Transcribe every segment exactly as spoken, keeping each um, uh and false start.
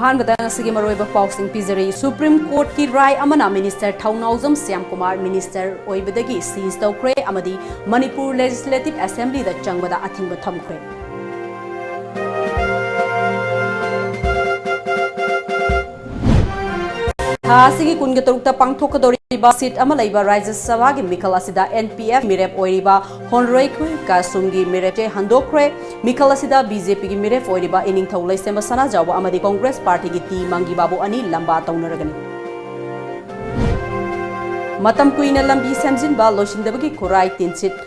ꯑꯍꯥꯟꯕꯗ ꯉꯁꯤꯒꯤ ꯃꯔꯨꯑꯣꯏꯕ ꯄꯥꯎꯁꯤꯡ ꯄꯤꯖꯔꯤ꯫ ꯁꯨꯄ꯭ꯔꯤꯝ ꯀꯣꯔꯠꯀꯤ ꯔꯥꯏ ꯑꯃꯅ ꯃꯤꯅꯤꯁꯇꯔ ꯊꯧꯅꯥꯎꯖꯝ ꯁ꯭ꯌꯥꯝ ꯀꯨꯃꯥꯔ ꯃꯤꯅꯤꯁꯇꯔ ꯑꯣꯏꯕꯗꯒꯤ ꯁꯤꯖ ꯇꯧꯈ꯭ꯔꯦ ꯑꯃꯗꯤ ꯃꯅꯤꯄꯨꯔ ꯂꯦꯖꯤꯁꯂꯦꯇꯤꯚ ꯑꯦꯁꯦꯝꯕ꯭ꯂꯤꯗ ꯆꯪꯕꯗ ꯑꯊꯤꯡꯕ ꯊꯝꯈ꯭ꯔꯦ꯫ ꯊꯥ ꯑꯁꯤꯒꯤ ꯀꯨꯟꯒ ꯇꯔꯨꯛꯇ ꯄꯥꯡꯊꯣꯛꯀꯗꯧꯔꯤꯕ ꯁꯤꯠ ꯑꯃ ꯂꯩꯕ ꯔꯥꯖ꯭ꯌ ꯁꯚꯥꯒꯤ ꯃꯤꯈꯜ ꯑꯁꯤꯗ NPF ꯃꯤꯔꯦꯞ ꯑꯣꯏꯔꯤꯕ ꯍꯣꯟꯔꯣꯏ ꯈꯨꯏ ꯀꯥꯁꯨꯝꯒꯤ ꯃꯤꯔꯦꯞ ꯆꯦ ꯍꯟꯗꯣꯛꯈ꯭ꯔꯦ꯫ ꯃꯤꯈꯜ ꯑꯁꯤꯗ BJPꯒꯤ ꯃꯤꯔꯦꯞ ꯑꯣꯏꯔꯤꯕ ꯏꯅꯤꯡꯊꯧ ꯂꯩꯁꯦꯝꯕ ꯁꯅꯥꯖꯥꯎꯕ ꯑꯃꯗꯤ ꯀꯣꯡꯒ꯭ꯔꯦꯁ ꯄꯥꯔꯇꯤꯒꯤ ꯇꯤ ꯃꯪꯒꯤ ꯕꯥꯕꯨ ꯑꯅꯤ ꯂꯝꯕꯥ ꯇꯧꯅꯔꯒꯅꯤ꯫ ꯃꯇꯝ ꯀꯨꯏꯅ ꯂꯝꯕꯤ ꯁꯦꯝꯖꯤꯟꯕ ꯂꯣꯏꯁꯤꯟꯗꯕꯒꯤ ꯈꯨꯔꯥꯏ ꯇꯤꯟꯁꯤꯠ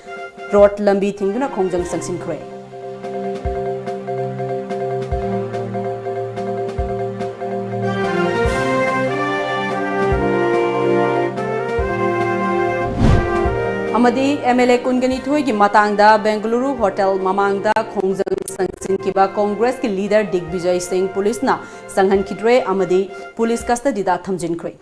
ꯔꯣꯗ ꯂꯝꯕꯤ ꯊꯤꯡꯗꯨꯅ ꯈꯣꯡꯖꯪ ꯆꯪꯁꯤꯟꯈ꯭ꯔꯦ꯫ ꯑꯃꯗꯤ MLA ꯀꯨꯟꯒ ꯅꯤꯊꯣꯏꯒꯤ ꯃꯇꯥꯡꯗ ꯕꯦꯡꯒꯂꯨꯔꯨ ꯍꯣꯇꯦꯜ ꯃꯃꯥꯡꯗ ꯈꯣꯡꯖꯪ ꯆꯪꯁꯤꯟꯈꯤꯕ ꯀꯣꯡꯒ꯭ꯔꯦꯁꯀꯤ ꯂꯤꯗꯔ ꯗꯤꯒꯕꯤꯖꯌ ꯁꯤꯡ ꯄꯨꯂꯤꯁꯅ ꯆꯪꯍꯟꯈꯤꯗ꯭ꯔꯦ ꯑꯃꯗꯤ ꯄꯨꯂꯤꯁ ꯀꯁꯇꯗꯤꯗ ꯊꯝꯖꯤꯟꯈ꯭ꯔꯦ꯫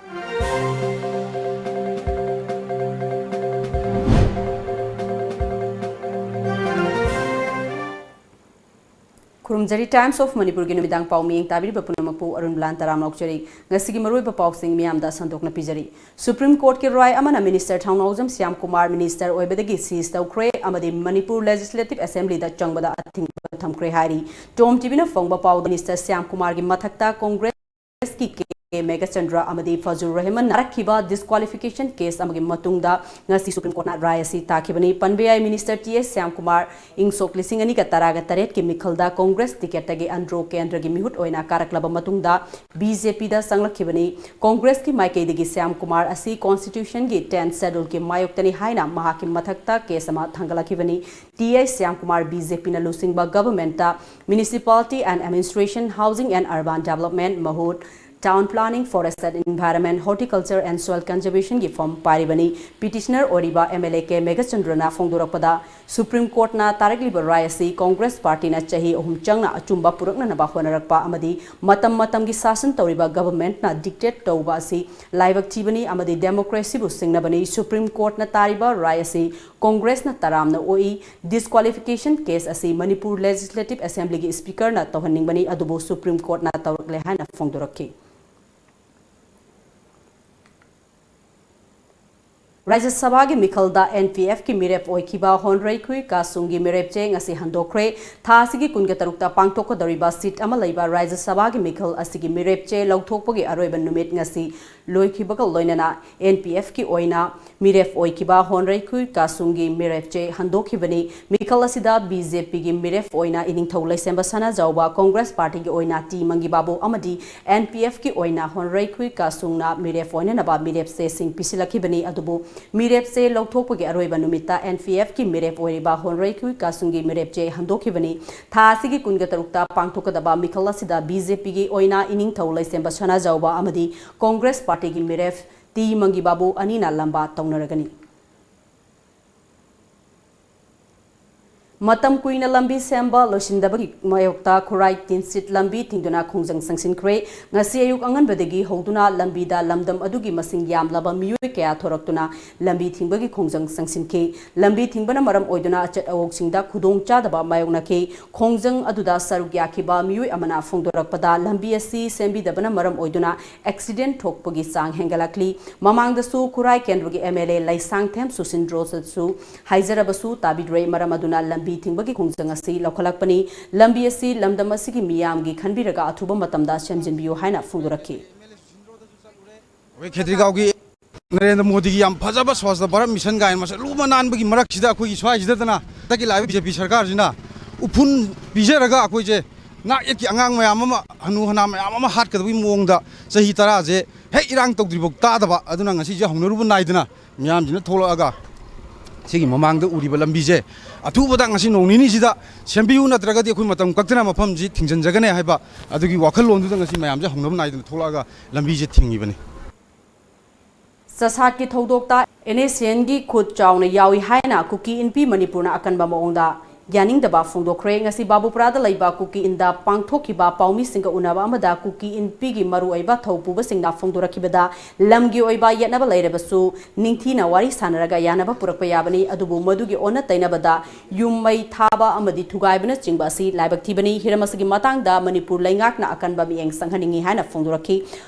ꯈꯨꯔꯨꯝꯖꯔꯤ꯫ Times of Manipurꯒꯤ ꯅꯨꯃꯤꯗꯥꯡ ꯄꯥꯎ ꯃꯤꯠꯌꯦꯡ ꯇꯥꯕꯤꯔꯤꯕ ꯄꯨꯝꯅꯃꯛꯄꯨ ꯑꯔꯨꯟꯕꯂꯥꯟ ꯇꯔꯥꯝꯅ ꯑꯣꯛꯆꯔꯤ꯫ ꯉꯁꯤꯒꯤ ꯃꯔꯨꯑꯣꯏꯕ ꯄꯥꯎꯁꯤꯡ ꯃꯤꯌꯥꯝꯗ ꯁꯟꯗꯣꯛꯅ ꯄꯤꯖꯔꯤ꯫ ꯁꯨꯄ꯭ꯔꯤꯝ ꯀꯣꯔꯠꯀꯤ ꯔꯥꯏ ꯑꯃꯅ ꯃꯤꯅꯤꯁꯇꯔ ꯊꯧꯅꯥꯎꯖꯝ ꯁ꯭ꯌꯥꯝ ꯀꯨꯃꯥꯔ ꯃꯤꯅꯤꯁꯇꯔ ꯑꯣꯏꯕꯗꯒꯤ ꯁꯤꯖ ꯇꯧꯈ꯭ꯔꯦ ꯑꯃꯗꯤ ꯃꯅꯤꯄꯨꯔ ꯂꯦꯖꯤꯁꯂꯦꯇꯤꯚ ꯑꯦꯁꯦꯝꯕ꯭ꯂꯤꯗ ꯆꯪꯕꯗ ꯑꯊꯤꯡꯕ ꯊꯝꯈ꯭ꯔꯦ ꯍꯥꯏꯔꯤ꯫ ꯇꯣꯝ ꯇꯤꯚꯤꯅ ꯐꯣꯡꯕ ꯄꯥꯎꯗ ꯃꯤꯅꯤꯁꯇꯔ ꯁ꯭ꯌꯥꯝ ꯀꯨꯃꯥꯔꯒꯤ ꯃꯊꯛꯇ ꯀꯣꯡꯒ꯭ꯔꯦꯁ ꯀꯤ ꯀꯦ ꯃꯦꯘꯆꯟꯗ꯭ꯔ ꯑꯃꯗꯤ ꯐꯖꯨꯔ ꯔꯍꯃꯟ ꯅꯥꯔꯛꯈꯤꯕ ꯗꯤꯁꯀ꯭ꯋꯥꯂꯤꯐꯤꯀꯦꯁꯟ ꯀꯦꯁ ꯑꯃꯒꯤ ꯃꯇꯨꯡꯗ ꯉꯁꯤ ꯁꯨꯄ꯭ꯔꯤꯝ ꯀꯣꯔꯠꯅ ꯔꯥꯏ ꯑꯁꯤ ꯇꯥꯈꯤꯕꯅꯤ꯫ ꯄꯟꯕ ꯌꯥꯏ, ꯃꯤꯅꯤꯁꯇꯔ ꯇꯤ ꯑꯦꯁ ꯁ꯭ꯌꯥꯝ ꯀꯨꯃꯥꯔ ꯏꯪ ꯁꯣꯛ ꯂꯤꯁꯤꯡ ꯑꯅꯤꯒ ꯇꯔꯥꯒ ꯇꯔꯦꯠꯀꯤ ꯃꯤꯈꯜꯗ ꯀꯣꯡꯒ꯭ꯔꯦꯁ ꯇꯤꯀꯦꯠꯇꯒꯤ ꯑꯟꯗ꯭ꯔꯣ ꯀꯦꯟꯗ꯭ꯔꯒꯤ ꯃꯤꯍꯨꯠ ꯑꯣꯏꯅ ꯀꯥꯔꯛꯂꯕ ꯃꯇꯨꯡꯗ BJPꯗ ꯆꯪꯂꯛꯈꯤꯕꯅꯤ꯫ ꯀꯣꯡꯒ꯭ꯔꯦꯁꯀꯤ ꯃꯥꯏꯀꯩꯗꯒꯤ ꯁ꯭ꯌꯥꯝ ꯀꯨꯃꯥꯔ ꯑꯁꯤ ꯀꯣꯟꯁꯇꯤꯇ꯭ꯌꯨꯁꯟꯒꯤ ꯇꯦꯟ ꯁꯦꯗꯨꯜꯒꯤ ꯃꯥꯌꯣꯛꯇꯅꯤ ꯍꯥꯏꯅ ꯃꯍꯥꯛꯀꯤ ꯃꯊꯛꯇ ꯀꯦꯁ ꯑꯃ ꯊꯥꯡꯒꯠꯂꯛꯈꯤꯕꯅꯤ꯫ ꯇꯤ ꯑꯩꯆ ꯁ꯭ꯌꯥꯝ ꯀꯨꯃꯥꯔ BJPꯅ ꯂꯨꯆꯤꯡꯕ ꯒꯚꯔꯟꯃꯦꯟꯠꯇ Municipality and Administration, Housing and Urban Development ꯃꯍꯨꯠ Town Planning, Forest and Environment, Horticulture and Soil Conservation ꯒꯤ ꯐꯣꯔꯝ ꯄꯥꯏꯔꯤꯕꯅꯤ꯫ ꯄꯤꯇꯤꯁꯅꯔ ꯑꯣꯏꯔꯤꯕ ꯑꯦꯝ ꯑꯦꯜ ꯑꯦ ꯀꯦ ꯃꯦꯘꯆꯟꯗ꯭ꯔꯅ ꯐꯣꯡꯗꯣꯔꯛꯄꯗ, ꯁꯨꯄ꯭ꯔꯤꯝ ꯀꯣꯔꯠꯅ ꯇꯥꯔꯛꯂꯤꯕ ꯔꯥꯏ ꯑꯁꯤ ꯀꯣꯡꯒ꯭ꯔꯦꯁ ꯄꯥꯔꯇꯤꯅ ꯆꯍꯤ ꯑꯍꯨꯝ ꯆꯪꯅ ꯑꯆꯨꯝꯕ ꯄꯨꯔꯛꯅꯅꯕ ꯍꯣꯠꯅꯔꯛꯄ ꯑꯃꯗꯤ ꯃꯇꯝ ꯃꯇꯝꯒꯤ ꯁꯥꯁꯟ ꯇꯧꯔꯤꯕ ꯒꯚꯔꯟꯃꯦꯟꯠꯅ ꯗꯤꯛꯇꯦꯠ ꯇꯧꯕ ꯑꯁꯤ ꯂꯥꯏꯕꯛ ꯊꯤꯕꯅꯤ ꯑꯃꯗꯤ ꯗꯦꯃꯣꯀ꯭ꯔꯦꯁꯤꯕꯨ ꯁꯤꯡꯅꯕꯅꯤ꯫ ꯁꯨꯄ꯭ꯔꯤꯝ ꯀꯣꯔꯠꯅ ꯇꯥꯔꯤꯕ ꯔꯥꯏ ꯑꯁꯤ ꯀꯣꯡꯒ꯭ꯔꯦꯁꯅ ꯇꯔꯥꯝꯅ ꯑꯣꯛꯏ꯫ ꯗꯤꯁꯀ꯭ꯋꯥꯂꯤꯐꯤꯀꯦꯁꯟ ꯀꯦꯁ ꯑꯁꯤ ꯃꯅꯤꯄꯨꯔ ꯂꯦꯖꯤꯁꯂꯦꯇꯤꯚ ꯑꯦꯁꯦꯝꯕ꯭ꯂꯤꯒꯤ ꯁ꯭ꯄꯤꯀꯔꯅ ꯇꯧꯍꯟꯅꯤꯡꯕꯅꯤ, ꯑꯗꯨꯕꯨ ꯁꯨꯄ꯭ꯔꯤꯝ ꯀꯣꯔꯠꯅ ꯇꯧꯔꯛꯂꯦ ꯍꯥꯏꯅ ꯐꯣꯡꯗꯣꯔꯛꯈꯤ꯫ ꯔꯥꯖ꯭ꯌ ꯁꯚꯥꯒꯤ ꯃꯤꯈꯜꯗ ꯑꯦꯟ ꯄꯤ ꯑꯦꯐꯀꯤ ꯃꯤꯔꯦꯞ ꯑꯣꯏꯈꯤꯕ ꯍꯣꯟꯔꯩꯈꯨꯏ ꯀꯥꯁꯨꯡꯒꯤ ꯃꯤꯔꯦꯞ ꯆꯦ ꯉꯁꯤ ꯍꯟꯗꯣꯛꯈ꯭ꯔꯦ꯫ ꯊꯥ ꯑꯁꯤꯒꯤ ꯀꯨꯟꯒ ꯇꯔꯨꯛꯇ ꯄꯥꯡꯊꯣꯛꯀꯗꯧꯔꯤꯕ ꯁꯤꯠ ꯑꯃ ꯂꯩꯕ ꯔꯥꯖ꯭ꯌ ꯁꯚꯥꯒꯤ ꯃꯤꯈꯜ ꯑꯁꯤꯒꯤ ꯃꯤꯔꯦꯞ ꯆꯦ ꯂꯧꯊꯣꯛꯄꯒꯤ ꯑꯔꯣꯏꯕ ꯅꯨꯃꯤꯠ ꯉꯁꯤ ꯂꯣꯏꯈꯤꯕꯒ ꯂꯣꯏꯅꯅ ꯑꯦꯟ ꯄꯤ ꯑꯦꯐꯀꯤ ꯑꯣꯏꯅ ꯃꯤꯔꯦꯞ ꯑꯣꯏꯈꯤꯕ ꯍꯣꯟꯔꯩꯈꯨꯏ ꯀꯥꯁꯨꯡꯒꯤ ꯃꯤꯔꯦꯞ ꯆꯦ ꯍꯟꯗꯣꯛꯈꯤꯕꯅꯤ꯫ ꯃꯤꯈꯜ ꯑꯁꯤꯗ ꯕꯤ ꯖꯦ ꯄꯤꯒꯤ ꯃꯤꯔꯦꯞ ꯑꯣꯏꯅ ꯏꯅꯤꯡꯊꯧ ꯂꯩꯁꯦꯝꯕ ꯁꯅꯥꯖꯥꯎꯕ, ꯀꯣꯡꯒ꯭ꯔꯦꯁ ꯄꯥꯔꯇꯤꯒꯤ ꯑꯣꯏꯅ ꯇꯤ ꯃꯪꯒꯤꯕꯥꯕꯨ ꯑꯃꯗꯤ ꯑꯦꯟ ꯄꯤ ꯑꯦꯐꯀꯤ ꯑꯣꯏꯅ ꯍꯣꯟꯔꯩꯈꯨꯏ ꯀꯥꯁꯨꯡꯅ ꯃꯤꯔꯦꯞ ꯑꯣꯏꯅꯅꯕ ꯃꯤꯔꯦꯞ ꯆꯦꯁꯤꯡ ꯄꯤꯁꯤꯜꯂꯛꯈꯤꯕꯅꯤ꯫ ꯑꯗꯨꯕꯨ ꯃꯤꯔꯦꯞ ꯆꯦ ꯂꯧꯊꯣꯛꯄꯒꯤ ꯑꯔꯣꯏꯕ ꯅꯨꯃꯤꯠꯇ ꯑꯦꯟ ꯄꯤ ꯑꯦꯐꯀꯤ ꯃꯤꯔꯦꯞ ꯑꯣꯏꯔꯤꯕ ꯍꯣꯟꯔꯩꯈꯨꯏ ꯀꯥꯁꯨꯡꯒꯤ ꯃꯤꯔꯦꯞ ꯆꯦ ꯍꯟꯗꯣꯛꯈꯤꯕꯅꯤ꯫ ꯊꯥ ꯑꯁꯤꯒꯤ ꯀꯨꯟꯒ ꯇꯔꯨꯛꯇ ꯄꯥꯡꯊꯣꯛꯀꯗꯕ ꯃꯤꯈꯜ ꯑꯁꯤꯗ ꯕꯤ ꯖꯦ ꯄꯤꯒꯤ ꯑꯣꯏꯅ ꯏꯅꯤꯡꯊꯧ ꯂꯩꯁꯦꯝꯕ ꯁꯅꯥꯖꯥꯎꯕ ꯑꯃꯗꯤ ꯀꯣꯡꯒ꯭ꯔꯦꯁ ꯄꯥꯔꯇꯤꯒꯤ ꯃꯤꯔꯦꯞ ꯇꯤ ꯃꯪꯒꯤꯕꯥꯕꯨ ꯑꯅꯤꯅ ꯂꯝꯕꯥ ꯇꯧꯅꯔꯒꯅꯤ꯫ ꯃꯇꯝ ꯀꯨꯏꯅ ꯂꯝꯕꯤ ꯁꯦꯝꯕ ꯂꯣꯏꯁꯤꯟꯗꯕꯒꯤ ꯃꯥꯌꯣꯛꯇ ꯈꯨꯔꯥꯏ ꯇꯤꯟꯁꯤꯠ ꯂꯝꯕꯤ ꯊꯤꯡꯗꯨꯅ ꯈꯣꯡꯖꯪ ꯆꯪꯁꯤꯟꯈ꯭ꯔꯦ꯫ ꯉꯁꯤ ꯑꯌꯨꯛ ꯑꯉꯟꯕꯗꯒꯤ ꯍꯧꯗꯨꯅ ꯂꯝꯕꯤꯗ ꯂꯝꯗꯝ ꯑꯗꯨꯒꯤ ꯃꯁꯤꯡ ꯌꯥꯝꯂꯕ ꯃꯤꯑꯣꯏ ꯀꯌꯥ ꯊꯣꯔꯛꯇꯨꯅ ꯂꯝꯕꯤ ꯊꯤꯡꯕꯒꯤ ꯈꯣꯡꯖꯪ ꯆꯪꯁꯤꯟꯈꯤ꯫ ꯂꯝꯕꯤ ꯊꯤꯡꯕꯅ ꯃꯔꯝ ꯑꯣꯏꯗꯨꯅ ꯑꯆꯠ ꯑꯋꯣꯛꯁꯤꯡꯗ ꯈꯨꯗꯣꯡꯆꯥꯗꯕ ꯃꯥꯌꯣꯛꯅꯈꯤ꯫ ꯈꯣꯡꯖꯪ ꯑꯗꯨꯗ ꯁꯔꯨꯛ ꯌꯥꯈꯤꯕ ꯃꯤꯑꯣꯏ ꯑꯃꯅ ꯐꯣꯡꯗꯣꯔꯛꯄꯗ, ꯂꯝꯕꯤ ꯑꯁꯤ ꯁꯦꯝꯕꯤꯗꯕꯅ ꯃꯔꯝ ꯑꯣꯏꯗꯨꯅ ꯑꯦꯛꯁꯤꯗꯦꯟꯠ ꯊꯣꯛꯄꯒꯤ ꯆꯥꯡ ꯍꯦꯟꯒꯠꯂꯛꯂꯤ꯫ ꯃꯃꯥꯡꯗꯁꯨ ꯈꯨꯔꯥꯏ ꯀꯦꯟꯗ꯭ꯔꯒꯤ ꯑꯦꯝ ꯑꯦꯜ ꯑꯦ ꯂꯩꯁꯥꯡꯊꯦꯝ ꯁꯨꯁꯤꯟꯗ꯭ꯔꯣꯁꯨ ꯍꯥꯏꯖꯔꯕꯁꯨ ꯇꯥꯕꯤꯗ꯭ꯔꯦ꯫ ꯃꯔꯝ ꯑꯗꯨꯅ ꯂꯝꯕꯤ ꯊꯤꯡꯕꯒꯤ ꯈꯣꯡꯖꯪ ꯑꯁꯤ ꯂꯧꯈꯠꯂꯛꯄꯅꯤ꯫ ꯂꯝꯕꯤ ꯑꯁꯤ ꯂꯝꯗꯝ ꯑꯁꯤꯒꯤ ꯃꯤꯌꯥꯝꯒꯤ ꯈꯟꯕꯤꯔꯒ ꯑꯊꯨꯕ ꯃꯇꯝꯗ ꯁꯦꯝꯖꯤꯟꯕꯤꯌꯨ ꯍꯥꯏꯅ ꯐꯣꯡꯗꯣꯔꯛꯈꯤ꯫ ꯑꯩꯈꯣꯏ ꯈꯦꯇ꯭ꯔꯤꯒꯥꯎꯒꯤ ꯅꯔꯦꯟꯗ꯭ꯔ ꯃꯣꯗꯤꯒꯤ ꯌꯥꯝ ꯐꯖꯕ ꯁ꯭ꯋꯥꯁꯊ ꯚꯥꯔꯠ ꯃꯤꯁꯟ ꯀꯥꯏꯅ ꯃꯁꯛ ꯂꯨꯕ ꯅꯥꯟꯕꯒꯤ ꯃꯔꯛꯁꯤꯗ ꯑꯩꯈꯣꯏꯒꯤ ꯁ꯭ꯋꯥꯏꯁꯤꯗꯅ ꯍꯟꯗꯛꯀꯤ ꯂꯥꯛꯏꯕ ꯕꯤ ꯖꯦ ꯄꯤ ꯁꯔꯀꯥꯔꯁꯤꯅ ꯎꯐꯨꯟ ꯄꯤꯖꯔꯒ ꯑꯩꯈꯣꯏꯁꯦ ꯅꯥꯛ ꯌꯦꯠꯀꯤ ꯑꯉꯥꯡ ꯃꯌꯥꯝ ꯑꯃ, ꯍꯅꯨ ꯍꯅꯥ ꯃꯌꯥꯝ ꯑꯃ ꯍꯥꯠꯀꯗꯕꯒꯤ ꯃꯑꯣꯡꯗ ꯆꯍꯤ ꯇꯔꯥꯁꯦ ꯍꯦꯛ ꯏꯔꯥꯡ ꯇꯧꯗ꯭ꯔꯤꯐꯥꯎ ꯇꯥꯗꯕ, ꯑꯗꯨꯅ ꯉꯁꯤꯁꯦ ꯍꯧꯅꯔꯨꯕ ꯅꯥꯏꯗꯅ ꯃꯤꯌꯥꯝꯁꯤꯅ ꯊꯣꯛꯂꯛꯑꯒ ꯁꯤꯒꯤ ꯃꯃꯥꯡꯗ ꯎꯔꯤꯕ ꯂꯝꯕꯤꯁꯦ ꯑꯊꯨꯕꯗ ꯉꯁꯤ ꯅꯣꯡ ꯅꯤꯅꯤꯁꯤꯗ ꯁꯦꯝꯕꯤꯌꯨ, ꯅꯠꯇ꯭ꯔꯒꯗꯤ ꯑꯩꯈꯣꯏ ꯃꯇꯝ ꯀꯛꯇꯅ ꯃꯐꯝꯁꯤ ꯊꯤꯡꯖꯤꯟꯖꯒꯅꯤ ꯍꯥꯏꯕ ꯑꯗꯨꯒꯤ ꯋꯥꯈꯜꯂꯣꯟꯗꯨꯗ ꯉꯁꯤ ꯃꯌꯥꯝꯁꯦ ꯍꯧꯅꯕ ꯅꯥꯏꯗꯅ ꯊꯣꯛꯂꯛꯑꯒ ꯂꯝꯕꯤꯁꯦ ꯊꯤꯡꯉꯤꯕꯅꯤ꯫ ꯆꯁꯥꯠꯀꯤ ꯊꯧꯗꯣꯛꯇ ꯑꯦꯟ ꯑꯦꯁ ꯑꯦꯟꯒꯤ ꯈꯨꯠ ꯆꯥꯎꯅ ꯌꯥꯎꯏ ꯍꯥꯏꯅ ꯀꯨꯀꯤ ꯏꯟꯄꯤ ꯃꯅꯤꯄꯨꯔꯅ ꯑꯀꯟꯕ ꯃꯑꯣꯡꯗ ꯌꯥꯅꯤꯡꯗꯕ ꯐꯣꯡꯗꯣꯛꯈ꯭ꯔꯦ꯫ ꯉꯁꯤ ꯕꯥꯕꯨꯄꯨꯔꯥꯗ ꯂꯩꯕ ꯀꯨꯀꯤ ꯏꯟꯗ ꯄꯥꯡꯊꯣꯛꯈꯤꯕ ꯄꯥꯎꯃꯤꯁꯤꯡꯒ ꯎꯅꯕ ꯑꯃꯗ ꯀꯨꯀꯤ ꯏꯟꯄꯤꯒꯤ ꯃꯔꯨꯑꯣꯏꯕ ꯊꯧ ꯄꯨꯕꯁꯤꯡꯅ ꯐꯣꯡꯗꯣꯔꯛꯈꯤꯕꯗ ꯂꯝꯒꯤ ꯑꯣꯏꯕ ꯌꯦꯠꯅꯕ ꯂꯩꯔꯕꯁꯨ ꯅꯤꯡꯊꯤꯅ ꯋꯥꯔꯤ ꯁꯥꯟꯅꯔꯒ ꯌꯥꯅꯕ ꯄꯨꯔꯛꯄ ꯌꯥꯕꯅꯤ, ꯑꯗꯨꯕꯨ ꯃꯗꯨꯒꯤ ꯑꯣꯟꯅ ꯇꯩꯅꯕꯗ ꯌꯨꯝ ꯃꯩ ꯊꯥꯕ ꯑꯃꯗꯤ ꯊꯨꯒꯥꯏꯕꯅꯆꯤꯡꯕ ꯑꯁꯤ ꯂꯥꯏꯕꯛ ꯊꯤꯕꯅꯤ꯫ ꯍꯤꯔꯝ ꯑꯁꯤꯒꯤ ꯃꯇꯥꯡꯗ ꯃꯅꯤꯄꯨꯔ ꯂꯩꯉꯥꯛꯅ ꯑꯀꯟꯕ ꯃꯤꯠꯌꯦꯡ ꯆꯪꯍꯟꯅꯤꯡꯏ ꯍꯥꯏꯅ ꯐꯣꯡꯗꯣꯔꯛꯈꯤ꯫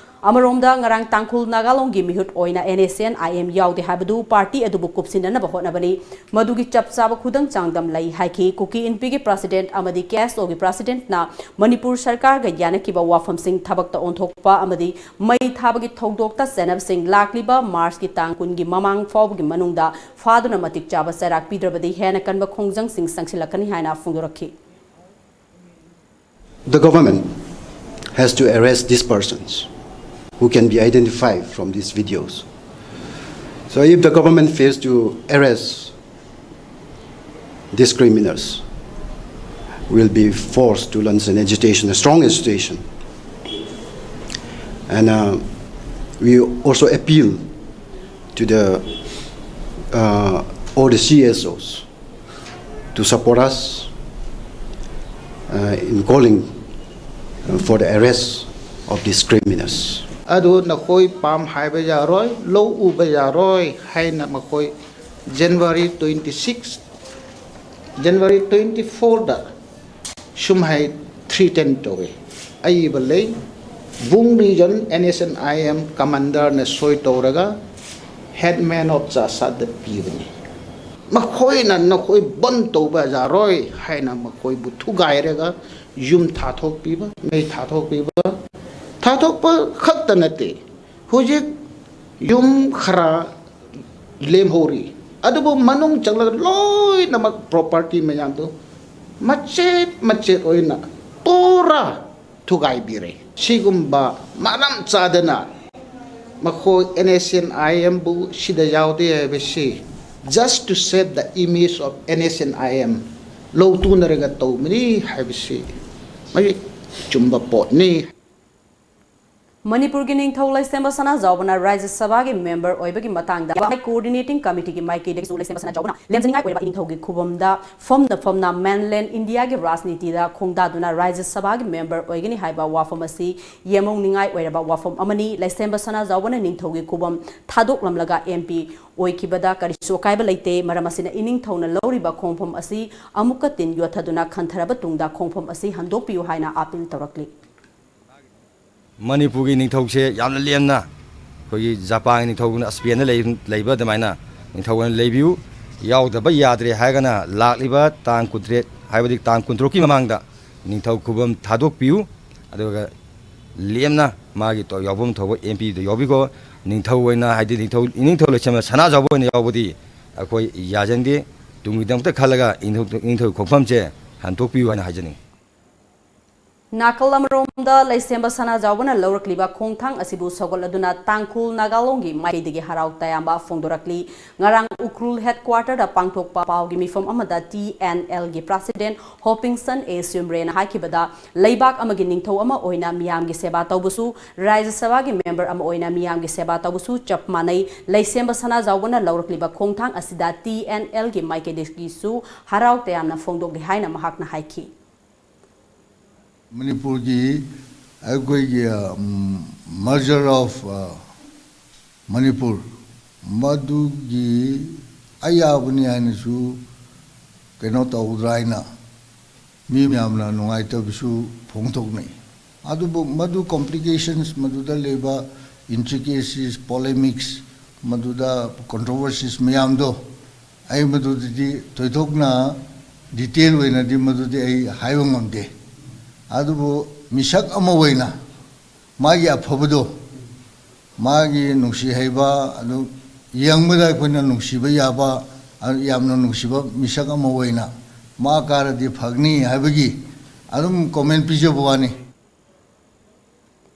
ꯑꯃꯔꯣꯝꯗ ꯉꯔꯥꯡ ꯇꯥꯡꯈꯨꯜ ꯅꯥꯒꯥꯂꯣꯡꯒꯤ ꯃꯤꯍꯨꯠ ꯑꯣꯏꯅ N S N I M ꯌꯥꯎꯗꯦ ꯍꯥꯏꯕꯗꯨ ꯄꯥꯔꯇꯤ ꯑꯗꯨꯕꯨ ꯀꯨꯞꯁꯤꯟꯅꯅꯕ ꯍꯣꯠꯅꯕꯅꯤ, ꯃꯗꯨꯒꯤ ꯆꯞ ꯆꯥꯕ ꯈꯨꯗꯝ ꯆꯥꯡꯗꯝ ꯂꯩ ꯍꯥꯏꯈꯤ꯫ ꯀꯨꯀꯤ ꯏꯟꯄꯤꯒꯤ ꯄ꯭ꯔꯁꯤꯗꯦꯟꯠ ꯑꯃꯗꯤ ꯀꯦ ꯑꯦꯁ ꯑꯣꯒꯤ ꯄ꯭ꯔꯁꯤꯗꯦꯟꯠꯅ ꯃꯅꯤꯄꯨꯔ ꯁꯔꯀꯥꯔꯒ ꯌꯥꯅꯈꯤꯕ ꯋꯥꯐꯝꯁꯤꯡ ꯊꯕꯛꯇ ꯑꯣꯟꯊꯣꯛꯄ ꯑꯃꯗꯤ ꯃꯩ ꯊꯥꯕꯒꯤ ꯊꯧꯗꯣꯛꯇ ꯆꯦꯟꯅꯕꯁꯤꯡ ꯂꯥꯛꯂꯤꯕ ꯃꯥꯔꯆꯀꯤ ꯇꯥꯡ ꯀꯨꯟꯒꯤ ꯃꯃꯥꯡ ꯐꯥꯎꯕꯒꯤ ꯃꯅꯨꯡꯗ ꯐꯥꯗꯨꯅ ꯃꯇꯤꯛ ꯆꯥꯕ ꯆꯩꯔꯥꯛ ꯄꯤꯗ꯭ꯔꯕꯗꯤ ꯍꯦꯟꯅ ꯀꯟꯕ ꯈꯣꯡꯖꯪꯁꯤꯡ ꯆꯪꯁꯤꯜꯂꯛꯀꯅꯤ ꯍꯥꯏꯅ ꯐꯣꯡꯗꯣꯔꯛꯈꯤ꯫ The government has to arrest these persons who can be identified from these videos. So if the government fails to arrest these criminals, will be forced to launch an agitation, a strong agitation. And uh, we also appeal to the uh, all the C S Os to support us uh, in calling uh, for the arrest of these criminals. ꯑꯗꯨ ꯅꯈꯣꯏ ꯄꯥꯝ ꯍꯥꯏꯕ ꯌꯥꯔꯣꯏ, ꯂꯧ ꯎꯕ ꯌꯥꯔꯣꯏ ꯍꯥꯏꯅ ꯃꯈꯣꯏ January twenty six, January twenty four ꯗ ꯁꯨꯝꯍꯥꯏ threaten ꯇꯧꯋꯦ꯫ ꯑꯏꯕ ꯂꯩ, ꯕꯨꯡ region N S N I M commander ꯅ ꯁꯣꯏ ꯇꯧꯔꯒ headman of ꯆꯥꯁꯥꯗ ꯄꯤꯕꯅꯤ꯫ ꯃꯈꯣꯏꯅ ꯅꯈꯣꯏ ꯕꯟ ꯇꯧꯕ ꯌꯥꯔꯣꯏ ꯍꯥꯏꯅ ꯃꯈꯣꯏꯕꯨ ꯊꯨꯒꯥꯏꯔꯒ ꯌꯨꯝ ꯊꯥꯊꯣꯛꯄꯤꯕ, ꯃꯩ ꯊꯥꯊꯣꯛꯄꯤꯕ, ꯊꯥꯊꯣꯛꯄ ꯈꯛꯇ ꯅꯠꯇꯦ, ꯍꯧꯖꯤꯛ ꯌꯨꯝ ꯈꯔ ꯂꯦꯝꯍꯧꯔꯤ, ꯑꯗꯨꯕꯨ ꯃꯅꯨꯡ ꯆꯪꯂꯒ ꯂꯣꯏꯅꯃꯛ property ꯃꯌꯥꯝꯗꯨ ꯃꯆꯦꯠ ꯃꯆꯦꯠ ꯑꯣꯏꯅ ꯄꯨꯔꯥ ꯊꯨꯒꯥꯏꯕꯤꯔꯦ꯫ ꯁꯤꯒꯨꯝꯕ ꯃꯔꯝ ꯆꯥꯗꯅ ꯃꯈꯣꯏ N S N I M ꯕꯨ ꯁꯤꯗ ꯌꯥꯎꯗꯦ ꯍꯥꯏꯕꯁꯤ Just to save the image of N S C N I M ꯂꯧ ꯇꯨꯅꯔꯒ ꯇꯧꯕꯅꯤ ꯍꯥꯏꯕꯁꯤ ꯃꯁꯤ ꯆꯨꯝꯕ ꯄꯣꯠꯅꯤ꯫ ꯃꯅꯤꯄꯨꯔꯒꯤ ꯅꯤꯡꯊꯧ ꯂꯩꯁꯦꯝꯕ ꯁꯅꯥꯖꯥꯎꯕꯅ ꯔꯥꯖ꯭ꯌ ꯁꯚꯥꯒꯤ ꯃꯦꯝꯕꯔ ꯑꯣꯏꯕꯒꯤ ꯃꯇꯥꯡꯗ ꯀꯣꯑꯣꯔꯗꯤꯅꯦꯇꯤꯡ ꯀꯃꯤꯇꯤꯒꯤ ꯃꯥꯏꯀꯩꯗꯒꯤꯁꯨ ꯂꯩꯁꯦꯝꯕ ꯁꯅꯥꯖꯥꯎꯕꯅ ꯂꯦꯝꯖꯅꯤꯡꯉꯥꯏ ꯑꯣꯏꯔꯕ ꯏꯅꯤꯡꯊꯧꯒꯤ ꯈꯨꯕꯝꯗ ꯐꯝꯅ ꯐꯝꯅ ꯃꯦꯟꯂꯦꯟ ꯏꯟꯗꯤꯌꯥꯒꯤ ꯔꯥꯖꯅꯤꯇꯤꯗ ꯈꯣꯡꯗꯥꯗꯨꯅ ꯔꯥꯖ꯭ꯌ ꯁꯚꯥꯒꯤ ꯃꯦꯝꯕꯔ ꯑꯣꯏꯒꯅꯤ ꯍꯥꯏꯕ ꯋꯥꯐꯝ ꯑꯁꯤ ꯌꯦꯡꯍꯧꯅꯤꯡꯉꯥꯏ ꯑꯣꯏꯔꯕ ꯋꯥꯐꯝ ꯑꯃꯅꯤ꯫ ꯂꯩꯁꯦꯝꯕ ꯁꯅꯥꯖꯥꯎꯕꯅ ꯅꯤꯡꯊꯧꯒꯤ ꯈꯨꯕꯝ ꯊꯥꯗꯣꯛꯂꯝꯂꯒ M P ꯑꯣꯏꯈꯤꯕꯗ ꯀꯔꯤꯁꯨ ꯑꯀꯥꯏꯕ ꯂꯩꯇꯦ꯫ ꯃꯔꯝ ꯑꯁꯤꯅ ꯏꯅꯤꯡꯊꯧꯅ ꯂꯧꯔꯤꯕ ꯈꯣꯡꯐꯝ ꯑꯁꯤ ꯑꯃꯨꯛꯀ ꯇꯤꯟ ꯌꯣꯠꯊꯗꯨꯅ ꯈꯟꯊꯔꯕ ꯇꯨꯡꯗ ꯈꯣꯡꯐꯝ ꯑꯁꯤ ꯍꯟꯗꯣꯛꯄꯤꯌꯨ ꯍꯥꯏꯅ ꯑꯥꯄꯤꯜ ꯇꯧꯔꯛꯂꯤ꯫ ꯃꯅꯤꯄꯨꯔꯒꯤ ꯅꯤꯡꯊꯧꯁꯦ ꯌꯥꯝꯅ ꯂꯦꯝꯅ ꯑꯩꯈꯣꯏꯒꯤ ꯖꯄꯥꯟꯒꯤ ꯅꯤꯡꯊꯧꯅ ꯁ꯭ꯄꯦꯟꯗ ꯂꯩ-, ꯂꯩꯕ ꯑꯗꯨꯃꯥꯏꯅ ꯅꯤꯡꯊꯧ ꯑꯣꯏꯅ ꯂꯩꯕꯤꯌꯨ꯫ ꯌꯥꯎꯗꯕ ꯌꯥꯗ꯭ꯔꯦ ꯍꯥꯏꯔꯒꯅ ꯂꯥꯛꯂꯤꯕ ꯇꯥꯡ ꯀꯨꯟꯇꯔꯦꯠ, ꯍꯥꯏꯕꯗꯤ ꯇꯥꯡ ꯀꯨꯟꯇꯔꯨꯛꯀꯤ ꯃꯃꯥꯡꯗ ꯅꯤꯡꯊꯧ ꯈꯨꯕꯝ ꯊꯥꯗꯣꯛꯄꯤꯌꯨ꯫ ꯑꯗꯨꯒ ꯂꯦꯝꯅ ꯃꯥꯒꯤ ꯇꯧ-, ꯌꯥꯎꯐꯝ ꯊꯣꯛꯄ M P ꯗ ꯌꯥꯎꯕꯤꯈꯣ꯫ ꯅꯤꯡꯊꯧ ꯑꯣꯏꯅ, ꯍꯥꯏꯗꯤ ꯅꯤꯡꯊꯧ, ꯏꯅꯤꯡꯊꯧ ꯂꯩꯁꯦꯝꯕ ꯁꯅꯥꯖꯥꯎꯕ ꯑꯣꯏꯅ ꯌꯥꯎꯕꯗꯤ ꯑꯩꯈꯣꯏ ꯌꯥꯖꯅꯤꯡꯗꯦ꯫ ꯇꯨꯡꯒꯤꯗꯃꯛꯇ ꯈꯜꯂꯒ ꯏꯅꯤꯡꯊꯧ, ꯏꯅꯤꯡꯊꯧ ꯈꯣꯡꯐꯝꯁꯦ ꯍꯟꯗꯣꯛꯄꯤꯌꯨ ꯍꯥꯏꯅ ꯍꯥꯏꯖꯅꯤꯡꯏ꯫ ꯅꯥꯀꯜ ꯑꯃꯔꯣꯝꯗ ꯂꯩꯁꯦꯝꯕ ꯁꯅꯥꯖꯥꯎꯕꯅ ꯂꯧꯔꯛꯂꯤꯕ ꯈꯣꯡꯊꯥꯡ ꯑꯁꯤꯕꯨ ꯁꯧꯒꯠꯂꯗꯨꯅ ꯇꯥꯡꯈꯨꯜ ꯅꯥꯒꯥꯂꯣꯡꯒꯤ ꯃꯥꯏꯀꯩꯗꯒꯤ ꯍꯔꯥꯎ ꯇꯌꯥꯝꯕ ꯐꯣꯡꯗꯣꯔꯛꯂꯤ꯫ ꯉꯔꯥꯡ ꯎꯈ꯭ꯔꯨꯜ headquarter ꯗ ꯄꯥꯡꯊꯣꯛꯄ ꯄꯥꯎꯒꯤ ꯃꯤꯐꯝ ꯑꯃꯗ T N L ꯒꯤ president ꯍꯣꯄꯤꯡꯁꯟ A ꯁ꯭ꯌꯨꯝꯔꯦꯅ ꯍꯥꯏꯈꯤꯕꯗ, ꯂꯩꯕꯥꯛ ꯑꯃꯒꯤ ꯅꯤꯡꯊꯧ ꯑꯃ ꯑꯣꯏꯅ ꯃꯤꯌꯥꯝꯒꯤ ꯁꯦꯕꯥ ꯇꯧꯕꯁꯨ, ꯔꯥꯖ꯭ꯌ ꯁꯚꯥꯒꯤ ꯃꯦꯝꯕꯔ ꯑꯃ ꯑꯣꯏꯅ ꯃꯤꯌꯥꯝꯒꯤ ꯁꯦꯕꯥ ꯇꯧꯕꯁꯨ ꯆꯞ ꯃꯥꯟꯅꯩ꯫ ꯂꯩꯁꯦꯝꯕ ꯁꯅꯥꯖꯥꯎꯕꯅ ꯂꯧꯔꯛꯂꯤꯕ ꯈꯣꯡꯊꯥꯡ ꯑꯁꯤꯗ T N L ꯒꯤ ꯃꯥꯏꯀꯩꯗꯒꯤꯁꯨ ꯍꯔꯥꯎ ꯇꯌꯥꯝꯅ ꯐꯣꯡꯗꯣꯛꯂꯤ ꯍꯥꯏꯅ ꯃꯍꯥꯛꯅ ꯍꯥꯏꯈꯤ꯫ ꯃꯅꯤꯄꯨꯔꯒꯤ ꯑꯩꯈꯣꯏꯒꯤ, ꯎꯝ, merger of, ꯑ, ꯃꯅꯤꯄꯨꯔ, ꯃꯗꯨꯒꯤ ꯑꯌꯥꯕꯅꯤ ꯍꯥꯏꯅꯁꯨ ꯀꯩꯅꯣ ꯇꯧꯗ꯭ꯔꯥ ꯍꯥꯏꯅ ꯃꯤ ꯃꯌꯥꯝꯅ ꯅꯨꯡꯉꯥꯏꯇꯕꯁꯨ ꯐꯣꯡꯗꯣꯛꯅꯩ꯫ ꯑꯗꯨꯕꯨ ꯃꯗꯨ complications, ꯃꯗꯨꯗ ꯂꯩꯕ intricacies, polemics, ꯃꯗꯨꯗ controversies ꯃꯌꯥꯝꯗꯣ ꯑꯩ ꯃꯗꯨꯗꯗꯤ ꯊꯣꯏꯗꯣꯛꯅ detail ꯑꯣꯏꯅꯗꯤ ꯃꯗꯨꯗꯤ ꯑꯩ ꯍꯥꯏꯕ ꯉꯝꯗꯦ꯫ ꯑꯗꯨꯕꯨ ꯃꯤꯁꯛ ꯑꯃ ꯑꯣꯏꯅ ꯃꯥꯒꯤ ꯑꯐꯕꯗꯣ, ꯃꯥꯒꯤ ꯅꯨꯡꯁꯤ ꯍꯩꯕ, ꯑꯗꯨ ꯌꯦꯡꯕꯗ ꯑꯩꯈꯣꯏꯅ ꯅꯨꯡꯁꯤꯕ ꯌꯥꯕ, ꯑꯗꯨ ꯌꯥꯝꯅ ꯅꯨꯡꯁꯤꯕ ꯃꯤꯁꯛ ꯑꯃ ꯑꯣꯏꯅ ꯃꯥ ꯀꯥꯔꯗꯤ ꯐꯒꯅꯤ ꯍꯥꯏꯕꯒꯤ ꯑꯗꯨꯝ comment ꯄꯤꯖꯕ ꯋꯥꯅꯤ꯫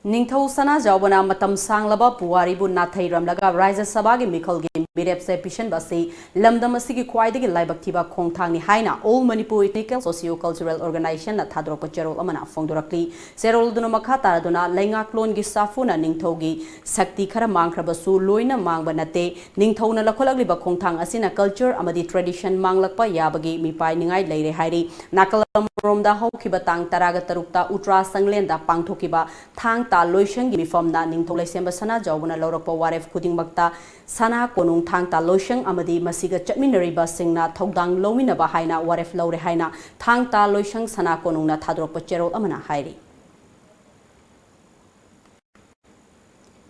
ꯅꯤꯡꯊꯧ ꯁꯅꯥꯖꯥꯎꯕꯅ ꯃꯇꯝ ꯁꯥꯡꯂꯕ ꯄꯨꯋꯥꯔꯤꯕꯨ ꯅꯥꯊꯩꯔꯝꯂꯒ ꯔꯥꯖ꯭ꯌ ꯁꯚꯥꯒꯤ ꯃꯤꯈꯜꯒꯤ ꯃꯤꯔꯦꯞꯁꯦ ꯄꯤꯁꯤꯟꯕ ꯑꯁꯤ ꯂꯝꯗꯝ ꯑꯁꯤꯒꯤ ꯈ꯭ꯋꯥꯏꯗꯒꯤ ꯂꯥꯏꯕꯛ ꯊꯤꯕ ꯈꯣꯡꯊꯥꯡꯅꯤ ꯍꯥꯏꯅ All Manipur Ethnical Socio-Cultural Organization ꯅ ꯊꯥꯗꯣꯔꯛꯄ ꯆꯦꯔꯣꯜ ꯑꯃꯅ ꯐꯣꯡꯗꯣꯔꯛꯂꯤ꯫ ꯆꯦꯔꯣꯜ ꯑꯗꯨꯅ ꯃꯈꯥ ꯇꯥꯔꯗꯨꯅ, ꯂꯩꯉꯥꯛꯂꯣꯟꯒꯤ ꯁꯥꯐꯨꯅ ꯅꯤꯡꯊꯧꯒꯤ ꯁꯛꯇꯤ ꯈꯔ ꯃꯥꯡꯈ꯭ꯔꯕꯁꯨ ꯂꯣꯏꯅ ꯃꯥꯡꯕ ꯅꯠꯇꯦ꯫ ꯅꯤꯡꯊꯧꯅ ꯂꯧꯈꯠꯂꯛꯂꯤꯕ ꯈꯣꯡꯊꯥꯡ ꯑꯁꯤꯅ culture ꯑꯃꯗꯤ tradition ꯃꯥꯡꯂꯛꯄ ꯌꯥꯕꯒꯤ ꯃꯤꯄꯥꯏꯅꯤꯡꯉꯥꯏ ꯂꯩꯔꯦ ꯍꯥꯏꯔꯤ꯫ ꯅꯥꯀꯜ ꯑꯃꯔꯣꯝꯗ, ꯍꯧꯈꯤꯕ ꯇꯥꯡ ꯇꯔꯥꯒ ꯇꯔꯨꯛꯇ ꯎꯇ꯭ꯔꯥ ꯁꯪꯂꯦꯟꯗ ꯄꯥꯡꯊꯣꯛꯈꯤꯕ ꯊꯥꯡ ꯇꯥ ꯂꯣꯏꯁꯪꯒꯤ ꯃꯤꯐꯝꯅ ꯅꯤꯡꯊꯧ ꯂꯩꯁꯦꯝꯕ ꯁꯅꯥꯖꯥꯎꯕꯅ ꯂꯧꯔꯛꯄ ꯋꯥꯔꯦꯞ ꯈꯨꯗꯤꯡꯃꯛꯇ ꯁꯅꯥ ꯀꯣꯅꯨꯡ ꯊꯥꯡ ꯇꯥ ꯂꯣꯏꯁꯪ ꯑꯃꯗꯤ ꯃꯁꯤꯒ ꯆꯠꯃꯤꯟꯅꯔꯤꯕꯁꯤꯡꯅ ꯊꯧꯗꯥꯡ ꯂꯧꯃꯤꯟꯅꯕ ꯍꯥꯏꯅ ꯋꯥꯔꯦꯞ ꯂꯧꯔꯦ ꯍꯥꯏꯅ ꯊꯥꯡ ꯇꯥ ꯂꯣꯏꯁꯪ ꯁꯅꯥ ꯀꯣꯅꯨꯡꯅ ꯊꯥꯗꯣꯔꯛꯄ ꯆꯦꯔꯣꯜ ꯑꯃꯅ ꯍꯥꯏꯔꯤ꯫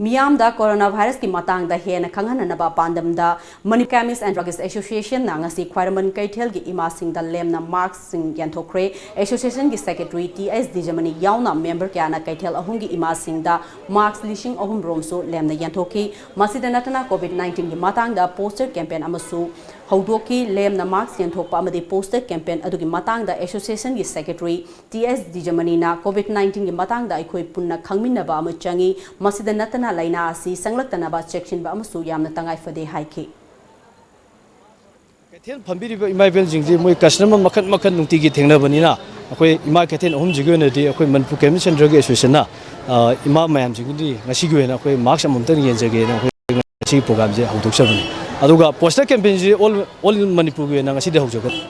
ꯃꯤꯌꯥꯝꯗ ꯀꯣꯔꯣꯅꯥ ꯚꯥꯏꯔꯁꯀꯤ ꯃꯇꯥꯡꯗ ꯍꯦꯟꯅ ꯈꯪꯍꯟꯅꯅꯕ ꯄꯥꯟꯗꯝꯗ Manipur Chemist and Druggist Association ꯅ ꯉꯁꯤ ꯈ꯭ꯋꯥꯏꯔꯝꯕꯟ ꯀꯩꯊꯦꯜꯒꯤ ꯏꯃꯥꯁꯤꯡꯗ ꯂꯦꯝꯅ mask ꯁꯤꯡ ꯌꯦꯟꯊꯣꯛꯈ꯭ꯔꯦ꯫ Association ꯒꯤ secretary ꯇꯤ ꯑꯦꯁ ꯗꯤꯖꯃꯅꯤ ꯌꯥꯎꯅ member ꯀꯌꯥꯅ ꯀꯩꯊꯦꯜ ꯑꯍꯨꯝꯒꯤ ꯏꯃꯥꯁꯤꯡꯗ mask ꯂꯤꯁꯤꯡ ꯑꯍꯨꯝ ꯔꯣꯝꯁꯨ ꯂꯦꯝꯅ ꯌꯦꯟꯊꯣꯛꯈꯤ꯫ ꯃꯁꯤꯗ ꯅꯠꯇꯅ COVID nineteen ꯒꯤ ꯃꯇꯥꯡꯗ poster campaign ꯑꯃꯁꯨ ꯍꯧꯗꯣꯛꯈꯤ꯫ ꯂꯦꯝꯅ mask ꯌꯦꯟꯊꯣꯛꯄ ꯑꯃꯗꯤ poster campaign ꯑꯗꯨꯒꯤ ꯃꯇꯥꯡꯗ association ꯒꯤ secretary ꯇꯤ ꯑꯦꯁ ꯗꯤꯖꯃꯅꯤꯅ COVID nineteen ꯒꯤ ꯃꯇꯥꯡꯗ ꯑꯩꯈꯣꯏ ꯄꯨꯟꯅ ꯈꯪꯃꯤꯟꯅꯕ ꯑꯃ ꯆꯪꯏ꯫ ꯃꯁꯤꯗ ꯅꯠꯇꯅ ꯂꯥꯏꯅꯥ ꯑꯁꯤ ꯆꯪꯂꯛꯇꯅꯕ ꯆꯦꯛꯁꯤꯟꯕ ꯑꯃꯁꯨ ꯌꯥꯝꯅ ꯇꯉꯥꯏ ꯐꯗꯦ ꯍꯥꯏꯈꯤ꯫ ꯀꯩꯊꯦꯜ ꯐꯝꯕꯤꯔꯤꯕ ꯏꯃꯥ ꯏꯕꯦꯜꯁꯤꯡꯁꯤ ꯃꯣꯏ customer ꯃꯈꯜ ꯃꯈꯜ ꯅꯨꯡꯇꯤꯒꯤ ꯊꯦꯡꯅꯕꯅꯤꯅ, ꯑꯩꯈꯣꯏ ꯏꯃꯥ ꯀꯩꯊꯦꯜ ꯑꯍꯨꯝꯁꯤꯒꯤ ꯑꯣꯏꯅꯗꯤ ꯑꯩꯈꯣꯏ Manipur Chemist and Drug Association ꯅ, ꯑ, ꯏꯃꯥ ꯃꯌꯥꯝꯁꯤꯡꯒꯤꯗꯤ ꯉꯁꯤꯒꯤ ꯑꯣꯏꯅ ꯑꯩꯈꯣꯏ mask ꯑꯃꯃꯝꯇꯪ ꯌꯦꯟꯖꯒꯦꯅ ꯑꯩꯈꯣꯏ ꯉꯁꯤꯒꯤ program ꯁꯦ ꯍꯧꯗꯣꯛꯆꯕꯅꯤ꯫ ꯑꯗꯨꯒ poster campaign ꯁꯤ all, all Manipur ꯒꯤ ꯑꯣꯏꯅ ꯉꯁꯤꯗꯤ ꯍꯧꯖꯒꯅꯤ꯫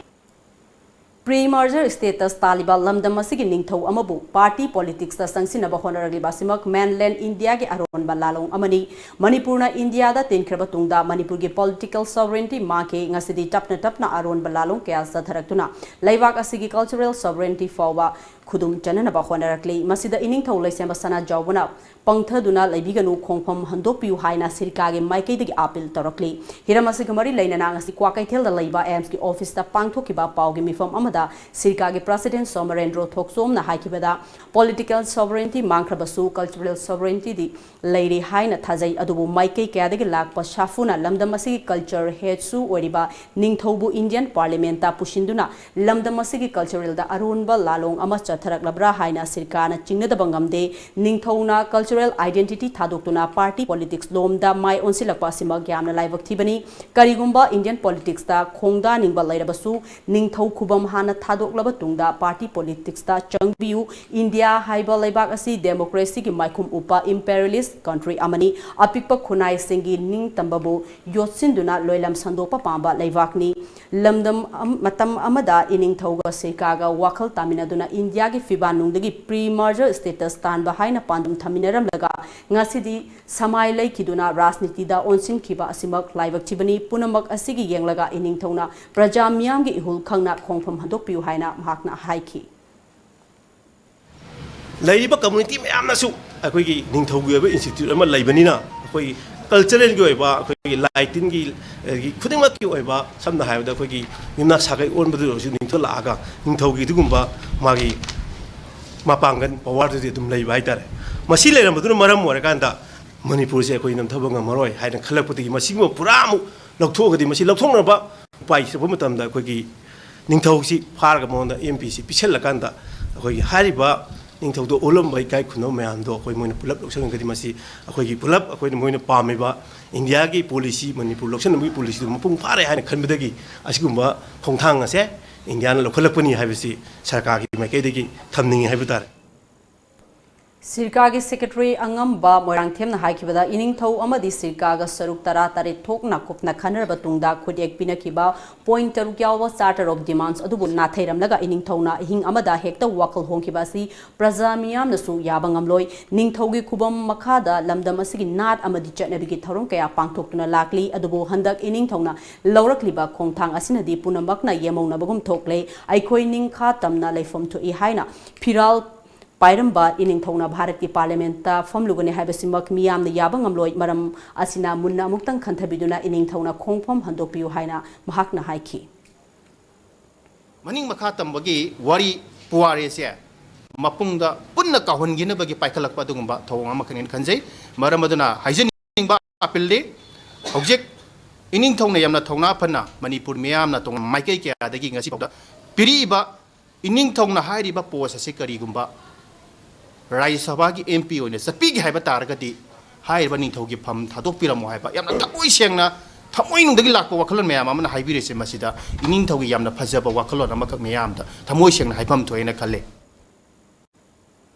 Pre-merger status ꯇꯥꯜꯂꯤꯕ ꯂꯝꯗꯝ ꯑꯁꯤꯒꯤ ꯅꯤꯡꯊꯧ ꯑꯃꯕꯨ party politics ꯇ ꯆꯪꯁꯤꯟꯅꯕ ꯍꯣꯠꯅꯔꯛꯂꯤꯕ ꯑꯁꯤꯃꯛ mainland India ꯒꯤ ꯑꯔꯣꯟꯕ ꯂꯥꯂꯣꯡ ꯑꯃꯅꯤ꯫ ꯃꯅꯤꯄꯨꯔꯅ ꯏꯟꯗꯤꯌꯥꯗ ꯇꯤꯟꯈ꯭ꯔꯕ ꯇꯨꯡꯗ ꯃꯅꯤꯄꯨꯔꯒꯤ political sovereignty ꯃꯥꯡꯈꯤ꯫ ꯉꯁꯤꯗꯤ ꯇꯞꯅ ꯇꯞꯅ ꯑꯔꯣꯟꯕ ꯂꯥꯂꯣꯡ ꯀꯌꯥ ꯆꯠꯊꯔꯛꯇꯨꯅ ꯂꯩꯕꯥꯛ ꯑꯁꯤꯒꯤ cultural sovereignty ꯐꯥꯎꯕ ꯈꯨꯗꯨꯝ ꯆꯟꯅꯅꯕ ꯍꯣꯠꯅꯔꯛꯂꯤ꯫ ꯃꯁꯤꯗ ꯏꯅꯤꯡꯊꯧ ꯂꯩꯁꯦꯝꯕ ꯁꯅꯥꯖꯥꯎꯕꯅ ꯄꯪꯊꯗꯨꯅ ꯂꯩꯕꯤꯒꯅꯨ, ꯈꯣꯡꯐꯝ ꯍꯟꯗꯣꯛꯄꯤꯌꯨ ꯍꯥꯏꯅ ꯁꯤꯔꯀꯥꯒꯤ ꯃꯥꯏꯀꯩꯗꯒꯤ appeal ꯇꯧꯔꯛꯂꯤ꯫ ꯍꯤꯔꯝ ꯑꯁꯤꯒ ꯃꯔꯤ ꯂꯩꯅꯅ ꯉꯁꯤ ꯀ꯭ꯋꯥꯀꯩꯊꯦꯜꯗ ꯂꯩꯕ ꯑꯦꯝꯁꯀꯤ ꯑꯣꯐꯤꯁꯇ ꯄꯥꯡꯊꯣꯛꯈꯤꯕ ꯄꯥꯎꯒꯤ ꯃꯤꯐꯝ ꯑꯃꯗ ꯁꯤꯔꯀꯥꯒꯤ president ꯁꯣꯃꯔꯦꯟꯗ꯭ꯔꯣ ꯊꯣꯛꯆꯣꯝꯅ ꯍꯥꯏꯈꯤꯕꯗ, political sovereignty ꯃꯥꯡꯈ꯭ꯔꯕꯁꯨ cultural sovereigntyꯗꯤ ꯂꯩꯔꯤ ꯍꯥꯏꯅ ꯊꯥꯖꯩ꯫ ꯑꯗꯨꯕꯨ ꯃꯥꯏꯀꯩ ꯀꯌꯥꯗꯒꯤ ꯂꯥꯛꯄ ꯁꯥꯐꯨꯅ ꯂꯝꯗꯝ ꯑꯁꯤꯒꯤ culture headꯁꯨ ꯑꯣꯏꯔꯤꯕ ꯅꯤꯡꯊꯧꯕꯨ Indian Parliamentꯇ ꯄꯨꯁꯤꯟꯗꯨꯅ ꯂꯝꯗꯝ ꯑꯁꯤꯒꯤ culturalꯗ ꯑꯔꯣꯟꯕ ꯂꯥꯂꯣꯡ ꯑꯃ ꯆꯠꯊꯔꯛꯂꯕ꯭ꯔꯥ ꯍꯥꯏꯅ ꯁꯤꯔꯀꯥꯅ ꯆꯤꯡꯅꯗꯕ ꯉꯝꯗꯦ꯫ ꯅꯤꯡꯊꯧꯅ cultural identity ꯊꯥꯗꯣꯛꯇꯨꯅ party politics ꯂꯣꯝꯗ ꯃꯥꯏ ꯑꯣꯟꯁꯤꯜꯂꯛꯄ ꯑꯁꯤꯃꯛ ꯌꯥꯝꯅ ꯂꯥꯏꯕꯛ ꯊꯤꯕꯅꯤ꯫ ꯀꯔꯤꯒꯨꯝꯕ Indian politicsꯇ ꯈꯣꯡꯗꯥꯅꯤꯡꯕ ꯂꯩꯔꯕꯁꯨ ꯅꯤꯡꯊꯧ ꯈꯨꯕꯝ ꯍꯥꯟꯅ ꯊꯥꯗꯣꯛꯂꯕ ꯇꯨꯡꯗ party politicsꯇ ꯆꯪꯕꯤꯌꯨ꯫ ꯏꯟꯗꯤꯌꯥ ꯍꯥꯏꯕ ꯂꯩꯕꯥꯛ ꯑꯁꯤ democracyꯒꯤ ꯃꯥꯏꯈꯨꯝ ꯎꯞꯄ imperialist country ꯑꯃꯅꯤ꯫ ꯑꯄꯤꯛꯄ ꯈꯨꯟꯅꯥꯏꯁꯤꯡꯒꯤ ꯅꯤꯡꯇꯝꯕꯕꯨ ꯌꯣꯠꯁꯤꯟꯗꯨꯅ ꯂꯣꯏꯂꯝ ꯁꯟꯗꯣꯛꯄ ꯄꯥꯝꯕ ꯂꯩꯕꯥꯛꯅꯤ꯫ ꯂꯝꯗꯝ ꯑꯝ-, ꯃꯇꯝ ꯑꯃꯗ ꯏꯅꯤꯡꯊꯧꯒ ꯁꯤꯔꯀꯥꯒ ꯋꯥꯈꯜ ꯇꯥꯃꯤꯟꯅꯗꯨꯅ ꯏꯟꯗꯤꯌꯥꯒꯤ ꯐꯤꯕꯥꯟ ꯅꯨꯡꯗꯒꯤ pre-merger status ꯇꯥꯟꯕ ꯍꯥꯏꯅ ꯄꯥꯟꯗꯝ ꯊꯝꯃꯤꯟꯅꯔꯝꯂꯒ ꯉꯁꯤꯗꯤ ꯁꯃꯥꯏ ꯂꯩꯈꯤꯗꯨꯅ ꯔꯥꯖꯅꯤꯇꯤꯗ ꯑꯣꯟꯁꯤꯟꯈꯤꯕ ꯑꯁꯤꯃꯛ ꯂꯥꯏꯕꯛ ꯊꯤꯕꯅꯤ꯫ ꯄꯨꯝꯅꯃꯛ ꯑꯁꯤꯒꯤ ꯌꯦꯡꯂꯒ ꯏꯅꯤꯡꯊꯧꯅ ꯄ꯭ꯔꯖꯥ ꯃꯤꯌꯥꯝꯒꯤ ꯏꯍꯨꯜ ꯈꯪꯅ ꯈꯣꯡꯐꯝ ꯍꯟꯗꯣꯛꯄꯤꯌꯨ ꯍꯥꯏꯅ ꯃꯍꯥꯛꯅ ꯍꯥꯏꯈꯤ꯫ ꯂꯩꯔꯤꯕ community ꯃꯌꯥꯝꯅꯁꯨ ꯑꯩꯈꯣꯏꯒꯤ ꯅꯤꯡꯊꯧꯒꯤ ꯑꯣꯏꯕ institute ꯑꯃ ꯂꯩꯕꯅꯤꯅ ꯑꯩꯈꯣꯏꯒꯤ culturalꯒꯤ ꯑꯣꯏꯕ ꯑꯩꯈꯣꯏꯒꯤ ꯂꯥꯏ ꯇꯤꯟꯒꯤ ꯑꯗꯒꯤ ꯈꯨꯗꯤꯡꯃꯛꯀꯤ ꯑꯣꯏꯕ ꯁꯝꯅ ꯍꯥꯏꯔꯕꯗ ꯑꯩꯈꯣꯏꯒꯤ ꯌꯨꯝꯅꯥꯛ ꯁꯥꯒꯩ ꯑꯣꯟꯕꯗ ꯑꯣꯏꯔꯁꯨ ꯅꯤꯡꯊꯧ ꯂꯥꯛꯑꯒ ꯅꯤꯡꯊꯧꯒꯤ ꯑꯗꯨꯒꯨꯝꯕ ꯃꯥꯒꯤ ꯃꯄꯥꯡꯒꯜ powerꯗꯨꯗꯤ ꯑꯗꯨꯝ ꯂꯩꯕ ꯍꯥꯏꯇꯥꯔꯦ꯫ ꯃꯁꯤ ꯂꯩꯔꯝꯕꯗꯨꯅ ꯃꯔꯝ ꯑꯣꯏꯔꯀꯥꯟꯗ ꯃꯅꯤꯄꯨꯔꯁꯦ ꯑꯩꯈꯣꯏ ꯅꯝꯊꯕ ꯉꯝꯃꯔꯣꯏ ꯍꯥꯏꯅ ꯈꯜꯂꯛꯄꯗꯒꯤ ꯃꯁꯤꯒꯨꯝꯕ ꯄꯨꯔꯥ ꯑꯃꯨꯛ ꯂꯧꯊꯣꯛꯑꯒꯗꯤ ꯃꯁꯤ ꯂꯧꯊꯣꯛꯅꯕ ꯎꯄꯥꯏ ꯊꯤꯔꯛꯄ ꯃꯇꯝꯗ ꯑꯩꯈꯣꯏꯒꯤ ꯅꯤꯡꯊꯧꯁꯤ ꯐꯥꯔꯒ ꯃꯉꯣꯟꯗ ꯑꯦꯝ ꯄꯤꯁꯤ ꯄꯤꯁꯜꯂꯀꯥꯟꯗ ꯑꯩꯈꯣꯏꯒꯤ ꯍꯥꯏꯔꯤꯕ ꯅꯤꯡꯊꯧꯗ ꯑꯣꯜꯂꯝꯕ ꯏꯀꯥꯏ ꯈꯨꯝꯅꯕ ꯃꯌꯥꯝꯗꯣ ꯑꯩꯈꯣꯏ ꯃꯣꯏꯅ ꯄꯨꯂꯞ ꯂꯧꯁꯤꯟꯒꯗꯤ ꯃꯁꯤ ꯑꯩꯈꯣꯏꯒꯤ ꯄꯨꯂꯞ ꯑꯩꯈꯣꯏꯅ ꯃꯣꯏꯅ ꯄꯥꯝꯃꯤꯕ ꯏꯟꯗꯤꯌꯥꯒꯤ policy ꯃꯅꯤꯄꯨꯔ ꯂꯧꯁꯤꯟꯅꯕꯒꯤ policyꯗꯨ ꯃꯄꯨꯡ ꯐꯥꯔꯦ ꯍꯥꯏꯅ ꯈꯟꯕꯗꯒꯤ ꯑꯁꯤꯒꯨꯝꯕ ꯈꯣꯡꯊꯥꯡ ꯑꯁꯦ ꯏꯟꯗꯤꯌꯥꯅ ꯂꯧꯈꯠꯂꯛꯄꯅꯤ ꯍꯥꯏꯕꯁꯤ ꯁꯔꯀꯥꯔꯒꯤ ꯃꯥꯏꯀꯩꯗꯒꯤ ꯊꯝꯅꯤꯡꯉꯤ ꯍꯥꯏꯕ ꯇꯥꯔꯦ꯫ ꯁꯤꯔꯀꯥꯒꯤ secretary ꯑꯉꯝꯕ ꯃꯣꯏꯔꯥꯡꯊꯦꯝꯅ ꯍꯥꯏꯈꯤꯕꯗ, ꯏꯅꯤꯡꯊꯧ ꯑꯃꯗꯤ ꯁꯤꯔꯀꯥꯒ ꯁꯔꯨꯛ ꯇꯔꯥ ꯇꯔꯦꯠ ꯊꯣꯛꯅ ꯀꯨꯞꯅ ꯈꯟꯅꯔꯕ ꯇꯨꯡꯗ ꯈꯨꯠꯌꯦꯛ ꯄꯤꯅꯈꯤꯕ point ꯇꯔꯨꯛ ꯌꯥꯎꯕ charter of demands ꯑꯗꯨꯕꯨ ꯅꯥꯊꯩꯔꯝꯂꯒ ꯏꯅꯤꯡꯊꯧꯅ ꯑꯍꯤꯡ ꯑꯃꯗ ꯍꯦꯛꯇ ꯋꯥꯈꯜ ꯍꯣꯡꯈꯤꯕ ꯑꯁꯤ ꯄ꯭ꯔꯖꯥ ꯃꯤꯌꯥꯝꯅꯁꯨ ꯌꯥꯕ ꯉꯝꯂꯣꯏ꯫ ꯅꯤꯡꯊꯧꯒꯤ ꯈꯨꯕꯝ ꯃꯈꯥꯗ ꯂꯝꯗꯝ ꯑꯁꯤꯒꯤ ꯅꯥꯠ ꯑꯃꯗꯤ ꯆꯠꯅꯕꯤꯒꯤ ꯊꯧꯔꯝ ꯀꯌꯥ ꯄꯥꯡꯊꯣꯛꯇꯨꯅ ꯂꯥꯛꯂꯤ꯫ ꯑꯗꯨꯕꯨ ꯍꯟꯗꯛ ꯏꯅꯤꯡꯊꯧꯅ ꯂꯧꯔꯛꯂꯤꯕ ꯈꯣꯡꯊꯥꯡ ꯑꯁꯤꯅꯗꯤ ꯄꯨꯝꯅꯃꯛꯅ ꯌꯦꯡꯃꯧꯅꯕꯒꯨꯝ ꯊꯣꯛꯂꯦ꯫ ꯑꯩꯈꯣꯏ ꯅꯤꯡꯈꯥ ꯇꯝꯅ ꯂꯩꯐꯝ ꯊꯣꯛꯏ ꯍꯥꯏꯅ ꯐꯤꯔꯥꯜ ꯄꯥꯏꯔꯝꯕ ꯏꯅꯤꯡꯊꯧꯅ ꯚꯥꯔꯠꯀꯤ parliamentꯇ ꯐꯝꯂꯨꯒꯅꯤ ꯍꯥꯏꯕꯁꯤꯃꯛ ꯃꯤꯌꯥꯝꯅ ꯌꯥꯕ ꯉꯝꯂꯣꯏ꯫ ꯃꯔꯝ ꯑꯁꯤꯅ ꯃꯨꯟꯅ ꯑꯃꯨꯛꯇꯪ ꯈꯟꯊꯕꯤꯗꯨꯅ ꯏꯅꯤꯡꯊꯧꯅ ꯈꯣꯡꯐꯝ ꯍꯟꯗꯣꯛꯄꯤꯌꯨ ꯍꯥꯏꯅ ꯃꯍꯥꯛꯅ ꯍꯥꯏꯈꯤ꯫ ꯃꯅꯤꯡ ꯃꯈꯥ ꯇꯝꯕꯒꯤ ꯋꯥꯔꯤ ꯄꯨꯋꯥꯔꯤꯁꯦ ꯃꯄꯨꯡꯗ ꯄꯨꯟꯅ ꯀꯥꯎꯍꯟꯈꯤꯅꯕꯒꯤ ꯄꯥꯏꯈꯠꯂꯛꯄ ꯑꯗꯨꯒꯨꯝꯕ ꯊꯧꯑꯣꯡ ꯑꯃꯈꯛꯅꯦꯅ ꯈꯟꯖꯩ꯫ ꯃꯔꯝ ꯑꯗꯨꯅ ꯍꯥꯏꯖꯅꯤꯡꯕ ꯑꯄꯤꯜꯗꯤ, ꯍꯧꯖꯤꯛ ꯏꯅꯤꯡꯊꯧꯅ ꯌꯥꯝꯅ ꯊꯧꯅꯥ ꯐꯅ ꯃꯅꯤꯄꯨꯔ ꯃꯤꯌꯥꯝꯅ ꯇꯣꯉꯥꯟ ꯃꯥꯏꯀꯩ ꯀꯌꯥꯗꯒꯤ ꯉꯁꯤ ꯐꯥꯎꯗ ꯄꯤꯔꯛꯏꯕ ꯏꯅꯤꯡꯊꯧꯅ ꯍꯥꯏꯔꯤꯕ ꯄꯣꯁ ꯑꯁꯤ ꯀꯔꯤꯒꯨꯝꯕ ꯔꯥꯖ꯭ꯌ ꯁꯚꯥꯒꯤ ꯑꯦꯝ ꯄꯤ ꯑꯣꯏꯅ ꯆꯠꯄꯤꯒꯦ ꯍꯥꯏꯕ ꯇꯥꯔꯒꯗꯤ, ꯍꯥꯏꯔꯤꯕ ꯅꯤꯡꯊꯧꯒꯤ ꯐꯝ ꯊꯥꯗꯣꯛꯄꯤꯔꯝꯃꯣ ꯍꯥꯏꯕ ꯌꯥꯝꯅ ꯊꯃꯣꯏ ꯁꯦꯡꯅ, ꯊꯃꯣꯏꯅꯨꯡꯗꯒꯤ ꯂꯥꯛꯄ ꯋꯥꯈꯜꯂꯣꯟ ꯃꯌꯥꯝ ꯑꯃꯅ ꯍꯥꯏꯕꯤꯔꯤꯁꯦ, ꯃꯁꯤꯗ ꯏꯅꯤꯡꯊꯧꯒꯤ ꯌꯥꯝꯅ ꯐꯖꯕ ꯋꯥꯈꯜꯂꯣꯟ ꯑꯃꯈꯛ ꯃꯤꯌꯥꯝꯗ ꯊꯃꯣꯏ ꯁꯦꯡꯅ ꯍꯥꯏꯐꯝ ꯊꯣꯛꯑꯦꯅ ꯈꯜꯂꯦ꯫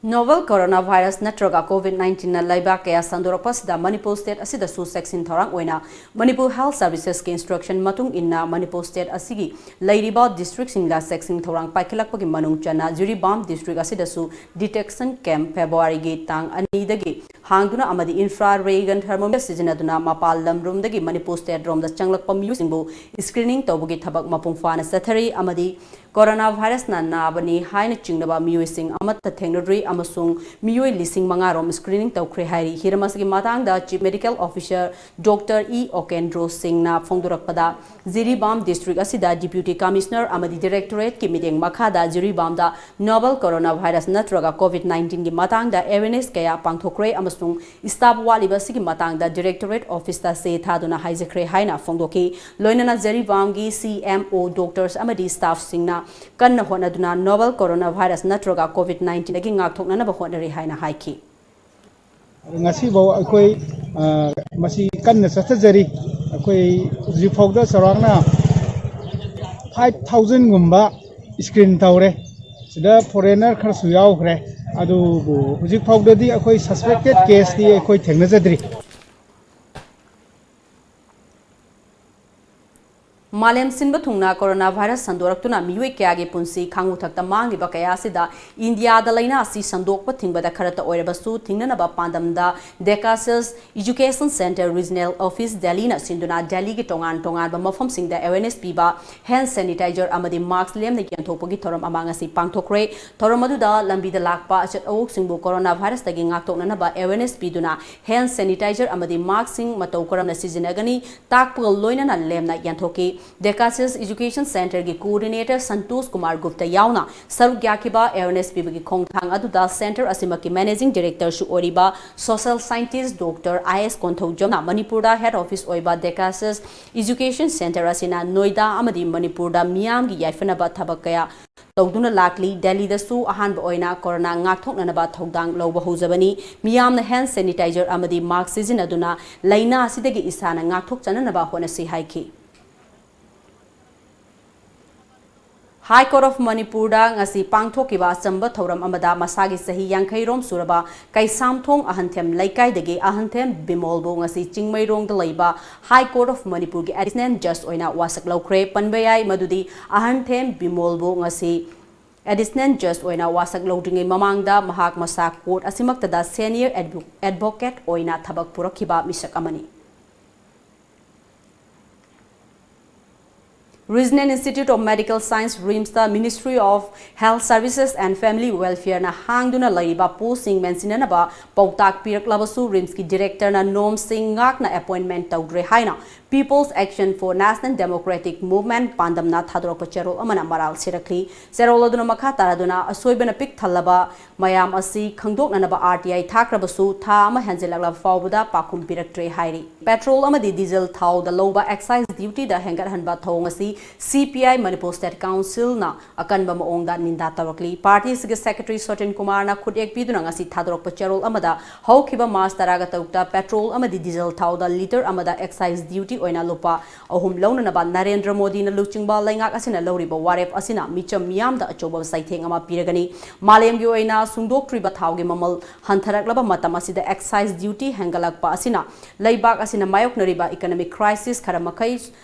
Novel coronavirus ꯅꯠꯇ꯭ꯔꯒ COVID nineteenꯅ ꯂꯩꯕꯥꯛ ꯀꯌꯥ ꯁꯟꯗꯣꯔꯛꯄ ꯑꯁꯤꯗ ꯃꯅꯤꯄꯨꯔ state ꯑꯁꯤꯗꯁꯨ ꯆꯦꯛꯁꯤꯟ ꯊꯧꯔꯥꯡ ꯑꯣꯏꯅ ꯃꯅꯤꯄꯨꯔ Health Servicesꯀꯤ instruction ꯃꯇꯨꯡ ꯏꯟꯅ ꯃꯅꯤꯄꯨꯔ state ꯑꯁꯤꯒꯤ ꯂꯩꯔꯤꯕ districtꯁꯤꯡꯗ ꯆꯦꯛꯁꯤꯟ ꯊꯧꯔꯥꯡ ꯄꯥꯏꯈꯠꯂꯛꯄꯒꯤ ꯃꯅꯨꯡ ꯆꯟꯅ ꯖꯤꯔꯤꯕꯥꯝ district ꯑꯁꯤꯗꯁꯨ detection camp Februaryꯒꯤ ꯇꯥꯡ ꯑꯅꯤꯗꯒꯤ ꯍꯥꯡꯗꯨꯅ ꯑꯃꯗꯤ infrared gun thermometer ꯁꯤꯖꯤꯟꯅꯗꯨꯅ ꯃꯄꯥꯟ ꯂꯝꯔꯣꯝꯗꯒꯤ ꯃꯅꯤꯄꯨꯔ stateꯔꯣꯝꯗ ꯆꯪꯂꯛꯄ ꯃꯤꯑꯣꯏꯁꯤꯡꯕꯨ screening ꯇꯧꯕꯒꯤ ꯊꯕꯛ ꯃꯄꯨꯡ ꯐꯥꯅ ꯆꯠꯊꯔꯤ꯫ ꯑꯃꯗꯤ coronavirusꯅ ꯅꯥꯕꯅꯤ ꯍꯥꯏꯅ ꯆꯤꯡꯅꯕ ꯃꯤꯑꯣꯏꯁꯤꯡ ꯑꯃꯠꯇ ꯊꯦꯡꯅꯗ꯭ꯔꯤ ꯑꯃꯁꯨꯡ ꯃꯤꯑꯣꯏ ꯂꯤꯁꯤꯡ ꯃꯉꯥ ꯔꯣꯝ screening ꯇꯧꯈ꯭ꯔꯦ ꯍꯥꯏꯔꯤ꯫ ꯍꯤꯔꯝ ꯑꯁꯤꯒꯤ ꯃꯇꯥꯡꯗ Chief Medical Officer Doctor E Okendro Singhꯅ ꯐꯣꯡꯗꯣꯔꯛꯄꯗ, Jiribam district ꯑꯁꯤꯗ Deputy Commissioner ꯑꯃꯗꯤ Directorateꯀꯤ ꯃꯤꯠꯌꯦꯡ ꯃꯈꯥꯗ ꯖꯤꯔꯤꯕꯥꯝꯗ novel coronavirus ꯅꯠꯇ꯭ꯔꯒ COVID nineteenꯒꯤ ꯃꯇꯥꯡꯗ awareness ꯀꯌꯥ ꯄꯥꯡꯊꯣꯛꯈ꯭ꯔꯦ ꯑꯃꯁꯨꯡ staff ꯋꯥꯠꯂꯤꯕ ꯑꯁꯤꯒꯤ ꯃꯇꯥꯡꯗ Directorate Officeꯇ ꯆꯦ ꯊꯥꯗꯨꯅ ꯍꯥꯏꯖꯈ꯭ꯔꯦ ꯍꯥꯏꯅ ꯐꯣꯡꯗꯣꯛꯈꯤ꯫ ꯂꯣꯏꯅꯅ ꯖꯤꯔꯤꯕꯥꯝꯒꯤ C M O, doctors ꯑꯃꯗꯤ staffꯁꯤꯡꯅ ꯀꯟꯅ ꯍꯣꯠꯅꯗꯨꯅ novel coronavirus ꯅꯠꯇ꯭ꯔꯒ COVID nineteenꯗꯒꯤ ꯉꯥꯛꯊꯣꯛꯅꯅꯕ ꯍꯣꯠꯅꯔꯤ ꯍꯥꯏꯅ ꯍꯥꯏꯈꯤ꯫ ꯉꯁꯤꯐꯥꯎ ꯑꯩꯈꯣꯏ, ꯑ, ꯃꯁꯤ ꯀꯟꯅ ꯆꯠꯊꯖꯔꯤ꯫ ꯑꯩꯈꯣꯏ ꯍꯧꯖꯤꯛꯐꯥꯎꯗ ꯆꯥꯎꯔꯥꯛꯅ five thousandꯒꯨꯝꯕ screen ꯇꯧꯔꯦ꯫ ꯁꯤꯗ foreigner ꯈꯔꯁꯨ ꯌꯥꯎꯈ꯭ꯔꯦ꯫ ꯑꯗꯨꯕꯨ ꯍꯧꯖꯤꯛꯐꯥꯎꯗꯗꯤ ꯑꯩꯈꯣꯏ suspected caseꯇꯤ ꯑꯩꯈꯣꯏ ꯊꯦꯡꯅꯖꯗ꯭ꯔꯤ꯫ ꯃꯥꯂꯦꯝ ꯁꯤꯟꯕ ꯊꯨꯡꯅ coronavirus ꯁꯟꯗꯣꯔꯛꯇꯨꯅ ꯃꯤꯑꯣꯏ ꯀꯌꯥꯒꯤ ꯄꯨꯟꯁꯤ ꯈꯥꯡꯉꯨꯊꯛꯇ ꯃꯥꯡꯂꯤꯕ ꯀꯌꯥ ꯑꯁꯤꯗ ꯏꯟꯗꯤꯌꯥꯗ ꯂꯥꯏꯅꯥ ꯑꯁꯤ ꯁꯟꯗꯣꯛꯄ ꯊꯤꯡꯕꯗ ꯈꯔꯇ ꯑꯣꯏꯔꯕꯁꯨ ꯊꯤꯡꯅꯅꯕ ꯄꯥꯟꯗꯝꯗ Decasus Education Centre Regional Office Delhiꯅ ꯁꯤꯟꯗꯨꯅ ꯗꯦꯜꯂꯤꯒꯤ ꯇꯣꯉꯥꯟ ꯇꯣꯉꯥꯟꯕ ꯃꯐꯝꯁꯤꯡꯗ awareness ꯄꯤꯕ, hand sanitizer ꯑꯃꯗꯤ mask ꯂꯦꯝꯅ ꯌꯦꯟꯊꯣꯛꯄꯒꯤ ꯊꯧꯔꯝ ꯑꯃ ꯉꯁꯤ ꯄꯥꯡꯊꯣꯛꯈ꯭ꯔꯦ꯫ ꯊꯧꯔꯝ ꯑꯗꯨꯗ ꯂꯝꯕꯤꯗ ꯂꯥꯛꯄ ꯑꯆꯠ ꯑꯋꯣꯛꯁꯤꯡꯕꯨ coronavirusꯇꯒꯤ ꯉꯥꯛꯊꯣꯛꯅꯅꯕ awareness ꯄꯤꯗꯨꯅ hand sanitizer ꯑꯃꯗꯤ maskꯁꯤꯡ ꯃꯇꯧ ꯀꯔꯝꯅ ꯁꯤꯖꯤꯟꯅꯒꯅꯤ ꯇꯥꯛꯄꯒ ꯂꯣꯏꯅꯅ ꯂꯦꯝꯅ ꯌꯦꯟꯊꯣꯛꯈꯤ꯫ Decasis Education Centreꯒꯤ coordinator Santosh Kumar Gupta ꯌꯥꯎꯅ ꯁꯔꯨꯛ ꯌꯥꯈꯤꯕ awareness ꯄꯤꯕꯒꯤ ꯈꯣꯡꯊꯥꯡ ꯑꯗꯨꯗ centre ꯑꯁꯤꯃꯛꯀꯤ managing directorꯁꯨ ꯑꯣꯏꯔꯤꯕ social scientist Doctor I S ꯀꯣꯟꯊꯧꯖꯝꯅ ꯃꯅꯤꯄꯨꯔꯗ head office ꯑꯣꯏꯕ Decasis Education Centre ꯑꯁꯤꯅ ꯅꯣꯏꯗꯥ ꯑꯃꯗꯤ ꯃꯅꯤꯄꯨꯔꯗ ꯃꯤꯌꯥꯝꯒꯤ ꯌꯥꯏꯐꯅꯕ ꯊꯕꯛ ꯀꯌꯥ ꯇꯧꯗꯨꯅ ꯂꯥꯛꯂꯤ꯫ ꯗꯦꯜꯂꯤꯗꯁꯨ ꯑꯍꯥꯟꯕ ꯑꯣꯏꯅ corona ꯉꯥꯛꯊꯣꯛꯅꯅꯕ ꯊꯧꯗꯥꯡ ꯂꯧꯕ ꯍꯧꯖꯕꯅꯤ꯫ ꯃꯤꯌꯥꯝꯅ hand sanitizer ꯑꯃꯗꯤ mask ꯁꯤꯖꯤꯟꯅꯗꯨꯅ ꯂꯥꯏꯅꯥ ꯑꯁꯤꯗꯒꯤ ꯏꯁꯥꯅ ꯉꯥꯛꯊꯣꯛꯆꯅꯅꯕ ꯍꯣꯠꯅꯁꯤ ꯍꯥꯏꯈꯤ꯫ High Court of ꯃꯅꯤꯄꯨꯔꯗ ꯉꯁꯤ ꯄꯥꯡꯊꯣꯛꯈꯤꯕ ꯑꯆꯝꯕ ꯊꯧꯔꯝ ꯑꯃꯗ ꯃꯁꯥꯒꯤ ꯆꯍꯤ ꯌꯥꯡꯈꯩ ꯔꯣꯝ ꯁꯨꯔꯕ ꯀꯩꯁꯥꯝꯊꯣꯡ ꯑꯍꯟꯊꯦꯝ ꯂꯩꯀꯥꯏꯗꯒꯤ ꯑꯍꯟꯊꯦꯝ ꯕꯤꯃꯣꯜꯕꯨ ꯉꯁꯤ ꯆꯤꯡꯃꯩꯔꯣꯡꯗ ꯂꯩꯕ High Court of ꯃꯅꯤꯄꯨꯔꯒꯤ additional judge ꯑꯣꯏꯅ ꯋꯥꯁꯛ ꯂꯧꯈ꯭ꯔꯦ꯫ ꯄꯟꯕ ꯌꯥꯏ ꯃꯗꯨꯗꯤ ꯑꯍꯟꯊꯦꯝ ꯕꯤꯃꯣꯜꯕꯨ ꯉꯁꯤ additional judge ꯑꯣꯏꯅ ꯋꯥꯁꯛ ꯂꯧꯗ꯭ꯔꯤꯉꯩ ꯃꯃꯥꯡꯗ ꯃꯍꯥꯛ ꯃꯁꯥ court ꯑꯁꯤꯃꯛꯇꯗ senior advo-, advocate ꯑꯣꯏꯅ ꯊꯕꯛ ꯄꯨꯔꯛꯈꯤꯕ ꯃꯤꯁꯛ ꯑꯃꯅꯤ꯫ Regional Institute of Medical Science, RIMSꯇ Ministry of Health Services and Family Welfareꯅ ꯍꯥꯡꯗꯨꯅ ꯂꯩꯔꯤꯕ postꯁꯤꯡ ꯃꯦꯟꯁꯤꯟꯅꯅꯕ ꯄꯥꯎꯇꯥꯛ ꯄꯤꯔꯛꯂꯕꯁꯨ, RIMSꯀꯤ directorꯅ normꯁꯤꯡ ꯉꯥꯛꯅ appointment ꯇꯧꯗ꯭ꯔꯦ ꯍꯥꯏꯅ People's Action for National Democratic Movement ꯄꯥꯟꯗꯝꯅ ꯊꯥꯗꯣꯔꯛꯄ ꯆꯦꯔꯣꯜ ꯑꯃꯅ ꯃꯔꯥꯜ ꯁꯤꯔꯛꯂꯤ꯫ ꯆꯦꯔꯣꯜ ꯑꯗꯨꯅ ꯃꯈꯥ ꯇꯥꯔꯗꯨꯅ ꯑꯁꯣꯏꯕꯅ ꯄꯤꯛ ꯊꯜꯂꯕ ꯃꯌꯥꯝ ꯑꯁꯤ ꯈꯪꯗꯣꯛꯅꯅꯕ RTI ꯊꯥꯈ꯭ꯔꯕꯁꯨ ꯊꯥ ꯑꯃ ꯍꯦꯟꯖꯤꯜꯂꯛꯂꯕ ꯐꯥꯎꯕꯗ ꯄꯥꯎꯈꯨꯝ ꯄꯤꯔꯛꯇ꯭ꯔꯦ ꯍꯥꯏꯔꯤ꯫ Petrol ꯑꯃꯗꯤ diesel ꯊꯥꯎꯗ ꯂꯧꯕ excise dutyꯗ ꯍꯦꯟꯒꯠꯍꯟꯕ ꯊꯧꯑꯣꯡ ꯑꯁꯤ CPI Manipur State Councilꯅ ꯑꯀꯟꯕ ꯃꯑꯣꯡꯗ ꯅꯤꯟꯗꯥ ꯇꯧꯔꯛꯂꯤ꯫ Partyꯁꯤꯒꯤ secretary ꯁꯣꯇꯤꯟ ꯀꯨꯃꯥꯔꯅ ꯈꯨꯠꯌꯦꯛ ꯄꯤꯗꯨꯅ ꯉꯁꯤ ꯊꯥꯗꯣꯔꯛꯄ ꯆꯦꯔꯣꯜ ꯑꯃꯗ ꯍꯧꯈꯤꯕ March ꯇꯔꯥꯒ ꯇꯔꯨꯛꯇ petrol ꯑꯃꯗꯤ diesel ꯊꯥꯎꯗ litre ꯑꯃꯗ excise duty ꯑꯣꯏꯅ ꯂꯨꯄꯥ ꯑꯍꯨꯝ ꯂꯧꯅꯅꯕ ꯅꯔꯦꯟꯗ꯭ꯔ ꯃꯣꯗꯤꯅ ꯂꯨꯆꯤꯡꯕ ꯂꯩꯉꯥꯛ ꯑꯁꯤꯅ ꯂꯧꯔꯤꯕ ꯋꯥꯔꯦꯞ ꯑꯁꯤꯅ ꯃꯤꯆꯝ ꯃꯤꯌꯥꯝꯗ ꯑꯆꯧꯕ ꯆꯩꯊꯦꯡ ꯑꯃ ꯄꯤꯔꯒꯅꯤ꯫ ꯃꯥꯂꯦꯝꯒꯤ ꯑꯣꯏꯅ ꯁꯨꯡꯗꯣꯛꯇ꯭ꯔꯤꯕ ꯊꯥꯎꯒꯤ ꯃꯃꯜ ꯍꯟꯊꯔꯛꯂꯕ ꯃꯇꯝ ꯑꯁꯤꯗ excise duty ꯍꯦꯟꯒꯠꯂꯛꯄ ꯑꯁꯤꯅ ꯂꯩꯕꯥꯛ ꯑꯁꯤꯅ ꯃꯥꯌꯣꯛꯅꯔꯤꯕ economic crisis ꯈꯔ ꯃꯈꯩ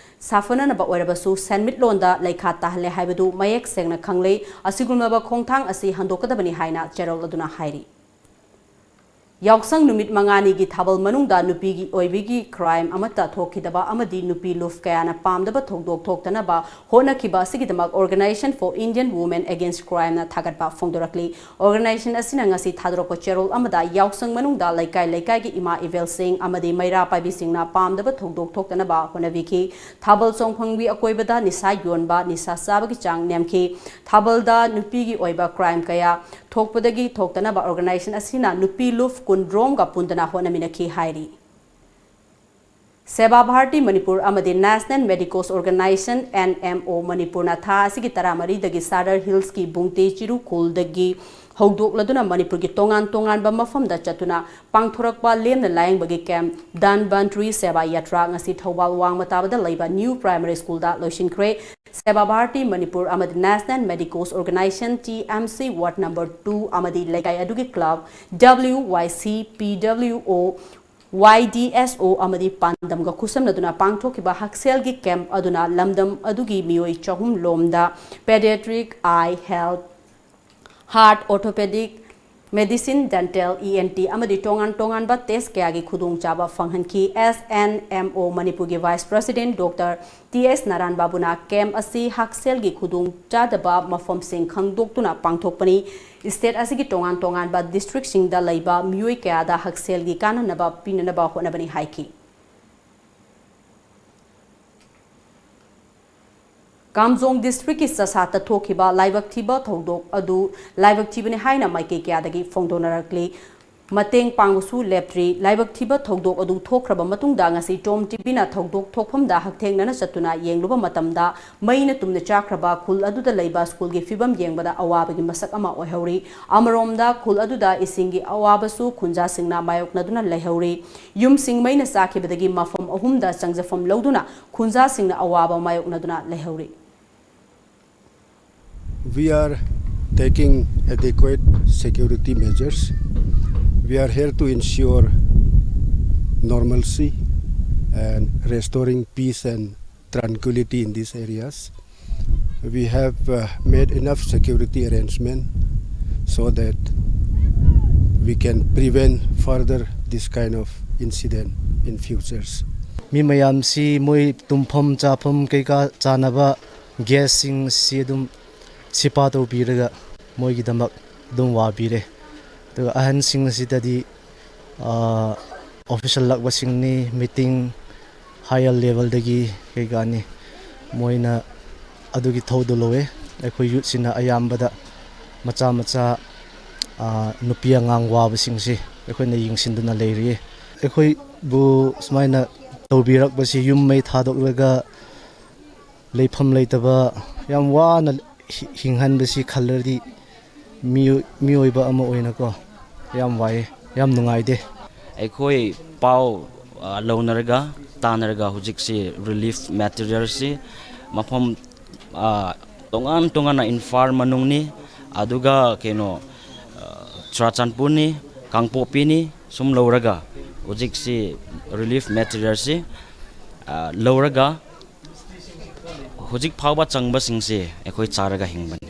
ꯁꯥꯐꯅꯅꯕ ꯑꯣꯏꯔꯕꯁꯨ ꯁꯦꯟꯃꯤꯠꯂꯣꯟꯗ ꯂꯩꯈꯥ ꯇꯥꯍꯜꯂꯦ ꯍꯥꯏꯕꯗꯨ ꯃꯌꯦꯛ ꯁꯦꯡꯅ ꯈꯪꯂꯦ꯫ ꯑꯁꯤꯒꯨꯝꯂꯕ ꯈꯣꯡꯊꯥꯡ ꯑꯁꯤ ꯍꯟꯗꯣꯛꯀꯗꯕꯅꯤ ꯍꯥꯏꯅ ꯆꯦꯔꯣꯜ ꯑꯗꯨꯅ ꯍꯥꯏꯔꯤ꯫ ꯌꯥꯎꯁꯪ ꯅꯨꯃꯤꯠ ꯃꯉꯥꯅꯤꯒꯤ ꯊꯥꯕꯜ ꯃꯅꯨꯡꯗ ꯅꯨꯄꯤꯒꯤ ꯑꯣꯏꯕꯒꯤ crime ꯑꯃꯠꯇ ꯊꯣꯛꯈꯤꯗꯕ ꯑꯃꯗꯤ ꯅꯨꯄꯤ ꯂꯨꯞ ꯀꯌꯥꯅ ꯄꯥꯝꯗꯕ ꯊꯧꯗꯣꯛ ꯊꯣꯛꯇꯅꯕ ꯍꯣꯠꯅꯈꯤꯕ ꯑꯁꯤꯒꯤꯗꯃꯛ Organisation for Indian Women Against Crimeꯅ ꯊꯥꯒꯠꯄ ꯐꯣꯡꯗꯣꯔꯛꯂꯤ꯫ Organisation ꯑꯁꯤꯅ ꯉꯁꯤ ꯊꯥꯗꯣꯔꯛꯄ ꯆꯦꯔꯣꯜ ꯑꯃꯗ ꯌꯥꯎꯁꯪ ꯃꯅꯨꯡꯗ ꯂꯩꯀꯥꯏ ꯂꯩꯀꯥꯏꯒꯤ ꯏꯃꯥ ꯏꯕꯦꯜꯁꯤꯡ ꯑꯃꯗꯤ ꯃꯩꯔꯥ ꯄꯥꯏꯕꯤꯁꯤꯡꯅ ꯄꯥꯝꯗꯕ ꯊꯧꯗꯣꯛ ꯊꯣꯛꯇꯅꯕ ꯍꯣꯠꯅꯕꯤꯈꯤ꯫ ꯊꯥꯕꯜ ꯆꯣꯡꯐꯝꯒꯤ ꯑꯀꯣꯏꯕꯗ ꯅꯤꯁꯥ ꯌꯣꯟꯕ, ꯅꯤꯁꯥ ꯆꯥꯕꯒꯤ ꯆꯥꯡ ꯅꯦꯝꯈꯤ꯫ ꯊꯥꯕꯜꯗ ꯅꯨꯄꯤꯒꯤ ꯑꯣꯏꯕ crime ꯀꯌꯥ ꯊꯣꯛꯄꯗꯒꯤ ꯊꯣꯛꯇꯅꯕ Organisation ꯑꯁꯤꯅ ꯅꯨꯄꯤ ꯂꯨꯞ ꯀꯨꯟꯔꯣꯝꯒ ꯄꯨꯟꯗꯅ ꯍꯣꯠꯅꯃꯤꯟꯅꯈꯤ ꯍꯥꯏꯔꯤ꯫ ꯁꯦꯕꯥ ꯚꯥꯔꯇꯤ ꯃꯅꯤꯄꯨꯔ ꯑꯃꯗꯤ National Medicos Organisation, N M O ꯃꯅꯤꯄꯨꯔꯅ ꯊꯥ ꯑꯁꯤꯒꯤ ꯇꯔꯥꯃꯔꯤꯗꯒꯤ ꯁꯥꯗꯔ ꯍꯤꯜꯁꯀꯤ ꯕꯨꯡꯇꯦ ꯆꯤꯔꯨ ꯈꯨꯜꯗꯒꯤ ꯍꯧꯗꯣꯛꯂꯗꯨꯅ ꯃꯅꯤꯄꯨꯔꯒꯤ ꯇꯣꯉꯥꯟ ꯇꯣꯉꯥꯟꯕ ꯃꯐꯝꯗ ꯆꯠꯇꯨꯅ ꯄꯥꯡꯊꯣꯔꯛꯄ ꯂꯦꯝꯅ ꯂꯥꯌꯦꯡꯕꯒꯤ camp ꯙꯟꯕꯟꯇ꯭ꯔꯤ ꯁꯦꯕꯥ ꯌꯥꯇ꯭ꯔꯥ ꯉꯁꯤ ꯊꯧꯕꯥꯜ ꯋꯥꯡꯃ ꯇꯥꯕꯗ ꯂꯩꯕ New Primary Schoolꯗ ꯂꯣꯏꯁꯤꯟꯈ꯭ꯔꯦ꯫ ꯁꯦꯕꯥ ꯚꯥꯔꯇꯤ ꯃꯅꯤꯄꯨꯔ ꯑꯃꯗꯤ National Medicos Organisation, T M C, Ward number two ꯑꯃꯗꯤ ꯂꯩꯀꯥꯏ ꯑꯗꯨꯒꯤ club, W Y C, P W O, Y D S O ꯑꯃꯗꯤ ꯄꯥꯟꯗꯝꯒ ꯈꯨꯠꯁꯝꯅꯗꯨꯅ ꯄꯥꯡꯊꯣꯛꯈꯤꯕ ꯍꯛꯁꯦꯜꯒꯤ camp ꯑꯗꯨꯅ ꯂꯝꯗꯝ ꯑꯗꯨꯒꯤ ꯃꯤꯑꯣꯏ ꯆꯍꯨꯝ ꯂꯣꯝꯗ pediatric, eye health, heart, orthopedic, medicine, dental, E N T ꯑꯃꯗꯤ ꯇꯣꯉꯥꯟ ꯇꯣꯉꯥꯟꯕ test ꯀꯌꯥꯒꯤ ꯈꯨꯗꯣꯡꯆꯥꯕ ꯐꯪꯍꯟꯈꯤ꯫ S N M O ꯃꯅꯤꯄꯨꯔꯒꯤ Vice President Doctor T S ꯅꯥꯔꯥꯟ ꯕꯥꯕꯨꯅ camp ꯑꯁꯤ ꯍꯛꯁꯦꯜꯒꯤ ꯈꯨꯗꯣꯡꯆꯥꯗꯕ ꯃꯐꯝꯁꯤꯡ ꯈꯪꯗꯣꯛꯇꯨꯅ ꯄꯥꯡꯊꯣꯛꯄꯅꯤ꯫ State ꯑꯁꯤꯒꯤ ꯇꯣꯉꯥꯟ ꯇꯣꯉꯥꯟꯕ districtꯁꯤꯡꯗ ꯂꯩꯕ ꯃꯤꯑꯣꯏ ꯀꯌꯥꯗ ꯍꯛꯁꯦꯜꯒꯤ ꯀꯥꯟꯅꯅꯕ ꯄꯤꯅꯅꯕ ꯍꯣꯠꯅꯕꯅꯤ ꯍꯥꯏꯈꯤ꯫ ꯀꯥꯝꯖꯣꯡ districtꯀꯤ ꯆꯁꯥꯠꯇ ꯊꯣꯛꯈꯤꯕ ꯂꯥꯏꯕꯛ ꯊꯤꯕ ꯊꯧꯗꯣꯛ ꯑꯗꯨ ꯂꯥꯏꯕꯛ ꯊꯤꯕꯅꯤ ꯍꯥꯏꯅ ꯃꯥꯏꯀꯩ ꯀꯌꯥꯗꯒꯤ ꯐꯣꯡꯗꯣꯛꯅꯔꯛꯂꯤ꯫ ꯃꯇꯦꯡ ꯄꯥꯡꯕꯁꯨ ꯂꯦꯞꯇ꯭ꯔꯤ꯫ ꯂꯥꯏꯕꯛ ꯊꯤꯕ ꯊꯧꯗꯣꯛ ꯑꯗꯨ ꯊꯣꯛꯈ꯭ꯔꯕ ꯃꯇꯨꯡꯗ ꯉꯁꯤ Tom TVꯅ ꯊꯧꯗꯣꯛ ꯊꯣꯛꯐꯝꯗ ꯍꯛꯊꯦꯡꯅꯅ ꯆꯠꯇꯨꯅ ꯌꯦꯡꯂꯨꯕ ꯃꯇꯝꯗ ꯃꯩꯅ ꯇꯨꯝꯅ ꯆꯥꯛꯈ꯭ꯔꯕ ꯈꯨꯜ ꯑꯗꯨꯗ ꯂꯩꯕ schoolꯒꯤ ꯐꯤꯕꯝ ꯌꯦꯡꯕꯗ ꯑꯋꯥꯕꯒꯤ ꯃꯁꯛ ꯑꯃ ꯑꯣꯏꯍꯧꯔꯤ꯫ ꯑꯃꯔꯣꯝꯗ ꯈꯨꯜ ꯑꯗꯨꯗ ꯏꯁꯤꯡꯒꯤ ꯑꯋꯥꯕꯁꯨ ꯈꯨꯟꯖꯥꯁꯤꯡꯅ ꯃꯥꯌꯣꯛꯅꯗꯨꯅ ꯂꯩꯍꯧꯔꯤ꯫ ꯌꯨꯝꯁꯤꯡ ꯃꯩꯅ ꯆꯥꯛꯈꯤꯕꯗꯒꯤ ꯃꯐꯝ ꯑꯍꯨꯝꯗ ꯆꯪꯖꯐꯝ ꯂꯧꯗꯨꯅ ꯈꯨꯟꯖꯥꯁꯤꯡꯅ ꯑꯋꯥꯕ ꯃꯥꯌꯣꯛꯅꯗꯨꯅ ꯂꯩꯍꯧꯔꯤ꯫ We are taking adequate security measures. We are here to ensure normalcy and restoring peace and tranquility in these areas. We have uh, made enough security arrangement so that we can prevent further this kind of incident in futures. ꯃꯤ ꯃꯌꯥꯝꯁꯤ ꯃꯣꯏ ꯇꯨꯝꯐꯝ ꯆꯥꯐꯝ ꯀꯩꯀꯥ ꯆꯥꯅꯕ ꯒ꯭ꯌꯥꯁꯁꯤꯡ ꯑꯁꯤ ꯑꯗꯨꯝ ꯁꯤꯄꯥ ꯇꯧꯕꯤꯔꯒ ꯃꯣꯏꯒꯤꯗꯃꯛ ꯑꯗꯨꯝ ꯋꯥꯕꯤꯔꯦ꯫ ꯑꯗꯨꯒ ꯑꯍꯟꯁꯤꯡ ꯑꯁꯤꯗꯗꯤ ꯑꯣꯐꯤꯁꯤꯌꯦꯜ ꯂꯥꯛꯄꯁꯤꯡꯅꯤ, ꯃꯤꯇꯤꯡ, ꯍꯥꯌꯔ ꯂꯦꯚꯦꯜꯗꯒꯤ ꯀꯩꯀꯥꯅꯤ, ꯃꯣꯏꯅ ꯑꯗꯨꯒꯤ ꯊꯧꯗꯨ ꯂꯧꯋꯦ꯫ ꯑꯩꯈꯣꯏ ꯌꯨꯠꯁꯤꯅ ꯑꯌꯥꯝꯕꯗ ꯃꯆꯥ ꯃꯆꯥ, ꯅꯨꯄꯤ ꯑꯉꯥꯡ ꯋꯥꯕꯁꯤꯡꯁꯤ ꯑꯩꯈꯣꯏꯅ ꯌꯦꯡꯁꯤꯟꯗꯨꯅ ꯂꯩꯔꯤ꯫ ꯑꯩꯈꯣꯏꯕꯨ ꯁꯨꯃꯥꯏꯅ ꯇꯧꯕꯤꯔꯛꯄꯁꯤ, ꯌꯨꯝ ꯃꯩ ꯊꯥꯗꯣꯛꯂꯒ ꯂꯩꯐꯝ ꯂꯩꯇꯕ, ꯌꯥꯝ ꯋꯥꯅ ꯍꯤ- ꯍꯤꯡꯍꯟꯕꯁꯤ ꯈꯜꯂꯗꯤ, ꯃꯤꯑꯣꯏ- ꯃꯤꯑꯣꯏꯕ ꯑꯃ ꯑꯣꯏꯅꯀꯣ, ꯌꯥꯝ ꯋꯥꯏꯌꯦ, ꯌꯥꯝ ꯅꯨꯡꯉꯥꯏꯇꯦ꯫ ꯑꯩꯈꯣꯏ ꯄꯥꯎ, ꯑ, ꯂꯧꯅꯔꯒ, ꯇꯥꯟꯅꯔꯒ ꯍꯧꯖꯤꯛꯁꯤ ꯔꯤꯂꯤꯐ ꯃꯦꯇꯔꯤꯌꯦꯜꯁꯤ ꯃꯐꯝ, ꯑ, ꯇꯣꯉꯥꯟ ꯇꯣꯉꯥꯟꯅ, ꯏꯝꯐꯥꯜ ꯃꯅꯨꯡꯅꯤ, ꯑꯗꯨꯒ ꯀꯩꯅꯣ, ꯑ, ꯆꯨꯔꯥꯆꯥꯟꯄꯨꯔꯅꯤ, ꯀꯥꯡꯄꯣꯛꯄꯤꯅꯤ, ꯁꯨꯝ ꯂꯧꯔꯒ ꯍꯧꯖꯤꯛꯁꯤ ꯔꯤꯂꯤꯐ ꯃꯦꯇꯔꯤꯌꯦꯜꯁꯤ, ꯑ, ꯂꯧꯔꯒ ꯍꯧꯖꯤꯛ ꯐꯥꯎꯕ ꯆꯪꯕꯁꯤꯡꯁꯦ ꯑꯩꯈꯣꯏ ꯆꯥꯔꯒ ꯍꯤꯡꯕꯅꯤ꯫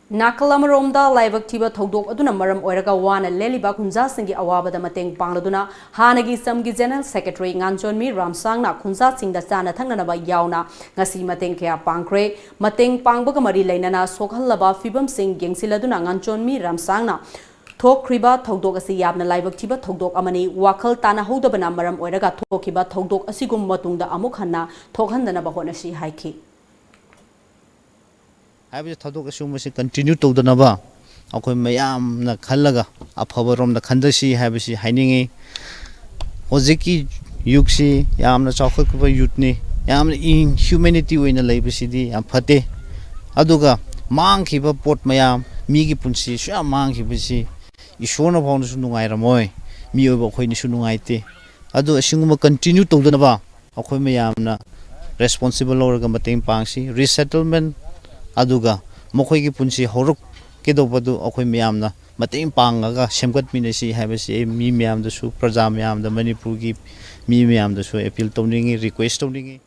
ꯅꯥꯀꯜ ꯑꯃꯔꯣꯝꯗ, ꯂꯥꯏꯕꯛ ꯊꯤꯕ ꯊꯧꯗꯣꯛ ꯑꯗꯨꯅ ꯃꯔꯝ ꯑꯣꯏꯔꯒ ꯋꯥꯅ ꯂꯦꯜꯂꯤꯕ ꯈꯨꯟꯖꯥꯁꯤꯡꯒꯤ ꯑꯋꯥꯕꯗ ꯃꯇꯦꯡ ꯄꯥꯡꯂꯗꯨꯅ ꯍꯥꯟꯅꯒꯤ ꯏꯁꯝꯒꯤ ꯖꯦꯅꯔꯦꯜ ꯁꯦꯀ꯭ꯔꯦꯇꯔꯤ ꯉꯥꯟꯆꯣꯟꯃꯤ ꯔꯥꯝꯁꯥꯡꯅ ꯈꯨꯟꯖꯥꯁꯤꯡꯗ ꯆꯥꯅ ꯊꯛꯅꯅꯕ ꯌꯥꯎꯅ ꯉꯁꯤ ꯃꯇꯦꯡ ꯀꯌꯥ ꯄꯥꯡꯈ꯭ꯔꯦ꯫ ꯃꯇꯦꯡ ꯄꯥꯡꯕꯒ ꯃꯔꯤ ꯂꯩꯅꯅ ꯁꯣꯛꯍꯜꯂꯕ ꯐꯤꯕꯝꯁꯤꯡ ꯌꯦꯡꯁꯤꯜꯂꯗꯨꯅ ꯉꯥꯟꯆꯣꯟꯃꯤ ꯔꯥꯝꯁꯥꯡꯅ ꯊꯣꯛꯈ꯭ꯔꯤꯕ ꯊꯧꯗꯣꯛ ꯑꯁꯤ ꯌꯥꯝꯅ ꯂꯥꯏꯕꯛ ꯊꯤꯕ ꯊꯧꯗꯣꯛ ꯑꯃꯅꯤ꯫ ꯋꯥꯈꯜ ꯇꯥꯅꯍꯧꯗꯕꯅ ꯃꯔꯝ ꯑꯣꯏꯔꯒ ꯊꯣꯛꯈꯤꯕ ꯊꯧꯗꯣꯛ ꯑꯁꯤꯒꯨꯝꯕ ꯃꯇꯨꯡꯗ ꯑꯃꯨꯛ ꯍꯟꯅ ꯊꯣꯛꯍꯟꯗꯅꯕ ꯍꯣꯠꯅꯁꯤ ꯍꯥꯏꯈꯤ꯫ ꯍꯥꯏꯕꯁꯤ ꯊꯧꯗꯣꯛ ꯑꯁꯤꯒꯨꯝꯕꯁꯤ ꯀꯟꯇꯤꯅ꯭ꯌꯨ ꯇꯧꯗꯅꯕ ꯑꯩꯈꯣꯏ ꯃꯌꯥꯝꯅ ꯈꯜꯂꯒ ꯑꯐꯕꯔꯣꯝꯗ ꯈꯟꯗꯁꯤ ꯍꯥꯏꯕꯁꯤ ꯍꯥꯏꯅꯤꯡꯉꯤ꯫ ꯍꯧꯖꯤꯛꯀꯤ ꯌꯨꯒꯁꯤ ꯌꯥꯝꯅ ꯆꯥꯎꯈꯠꯈꯤꯕ ꯌꯨꯒꯅꯤ, ꯌꯥꯝꯅ ꯏꯟꯍ꯭ꯌꯨꯃꯦꯅꯤꯇꯤ ꯑꯣꯏꯅ ꯂꯩꯕꯁꯤꯗꯤ ꯌꯥꯝ ꯐꯠꯇꯦ꯫ ꯑꯗꯨꯒ ꯃꯥꯡꯈꯤꯕ ꯄꯣꯠ ꯃꯌꯥꯝ, ꯃꯤꯒꯤ ꯄꯨꯟꯁꯤ ꯁꯨꯌꯥꯝ ꯃꯥꯡꯈꯤꯕꯁꯤ ꯏꯁꯣꯔꯅ ꯐꯥꯎꯅꯁꯨ ꯅꯨꯡꯉꯥꯏꯔꯝꯃꯣꯏ, ꯃꯤꯑꯣꯏꯕ ꯑꯩꯈꯣꯏꯅꯁꯨ ꯅꯨꯡꯉꯥꯏꯇꯦ꯫ ꯑꯗꯨ ꯑꯁꯤꯒꯨꯝꯕ ꯀꯟꯇꯤꯅ꯭ꯌꯨ ꯇꯧꯗꯅꯕ ꯑꯩꯈꯣꯏ ꯃꯌꯥꯝꯅ ꯔꯦꯁꯄꯣꯟꯁꯤꯕꯜ ꯂꯧꯔꯒ ꯃꯇꯦꯡ ꯄꯥꯡꯁꯤ꯫ ꯔꯤꯁꯦꯇꯜꯃꯦꯟ ꯑꯗꯨꯒ ꯃꯈꯣꯏꯒꯤ ꯄꯨꯟꯁꯤ ꯍꯧꯔꯛꯀꯗꯧꯕꯗꯨ ꯑꯩꯈꯣꯏ ꯃꯌꯥꯝꯅ ꯃꯇꯦꯡ ꯄꯥꯡꯉꯒ ꯁꯦꯝꯒꯠꯃꯤꯟꯅꯁꯤ ꯍꯥꯏꯕꯁꯤ ꯑꯩ ꯃꯤ ꯃꯌꯥꯝꯗꯁꯨ, ꯄ꯭ꯔꯖꯥ ꯃꯌꯥꯝꯗ, ꯃꯅꯤꯄꯨꯔꯒꯤ ꯃꯤ ꯃꯌꯥꯝꯗꯁꯨ ꯑꯦꯄꯤꯜ ꯇꯧꯅꯤꯡꯉꯤ, ꯔꯤꯀ꯭ꯋꯦꯁ ꯇꯧꯅꯤꯡꯉꯤ꯫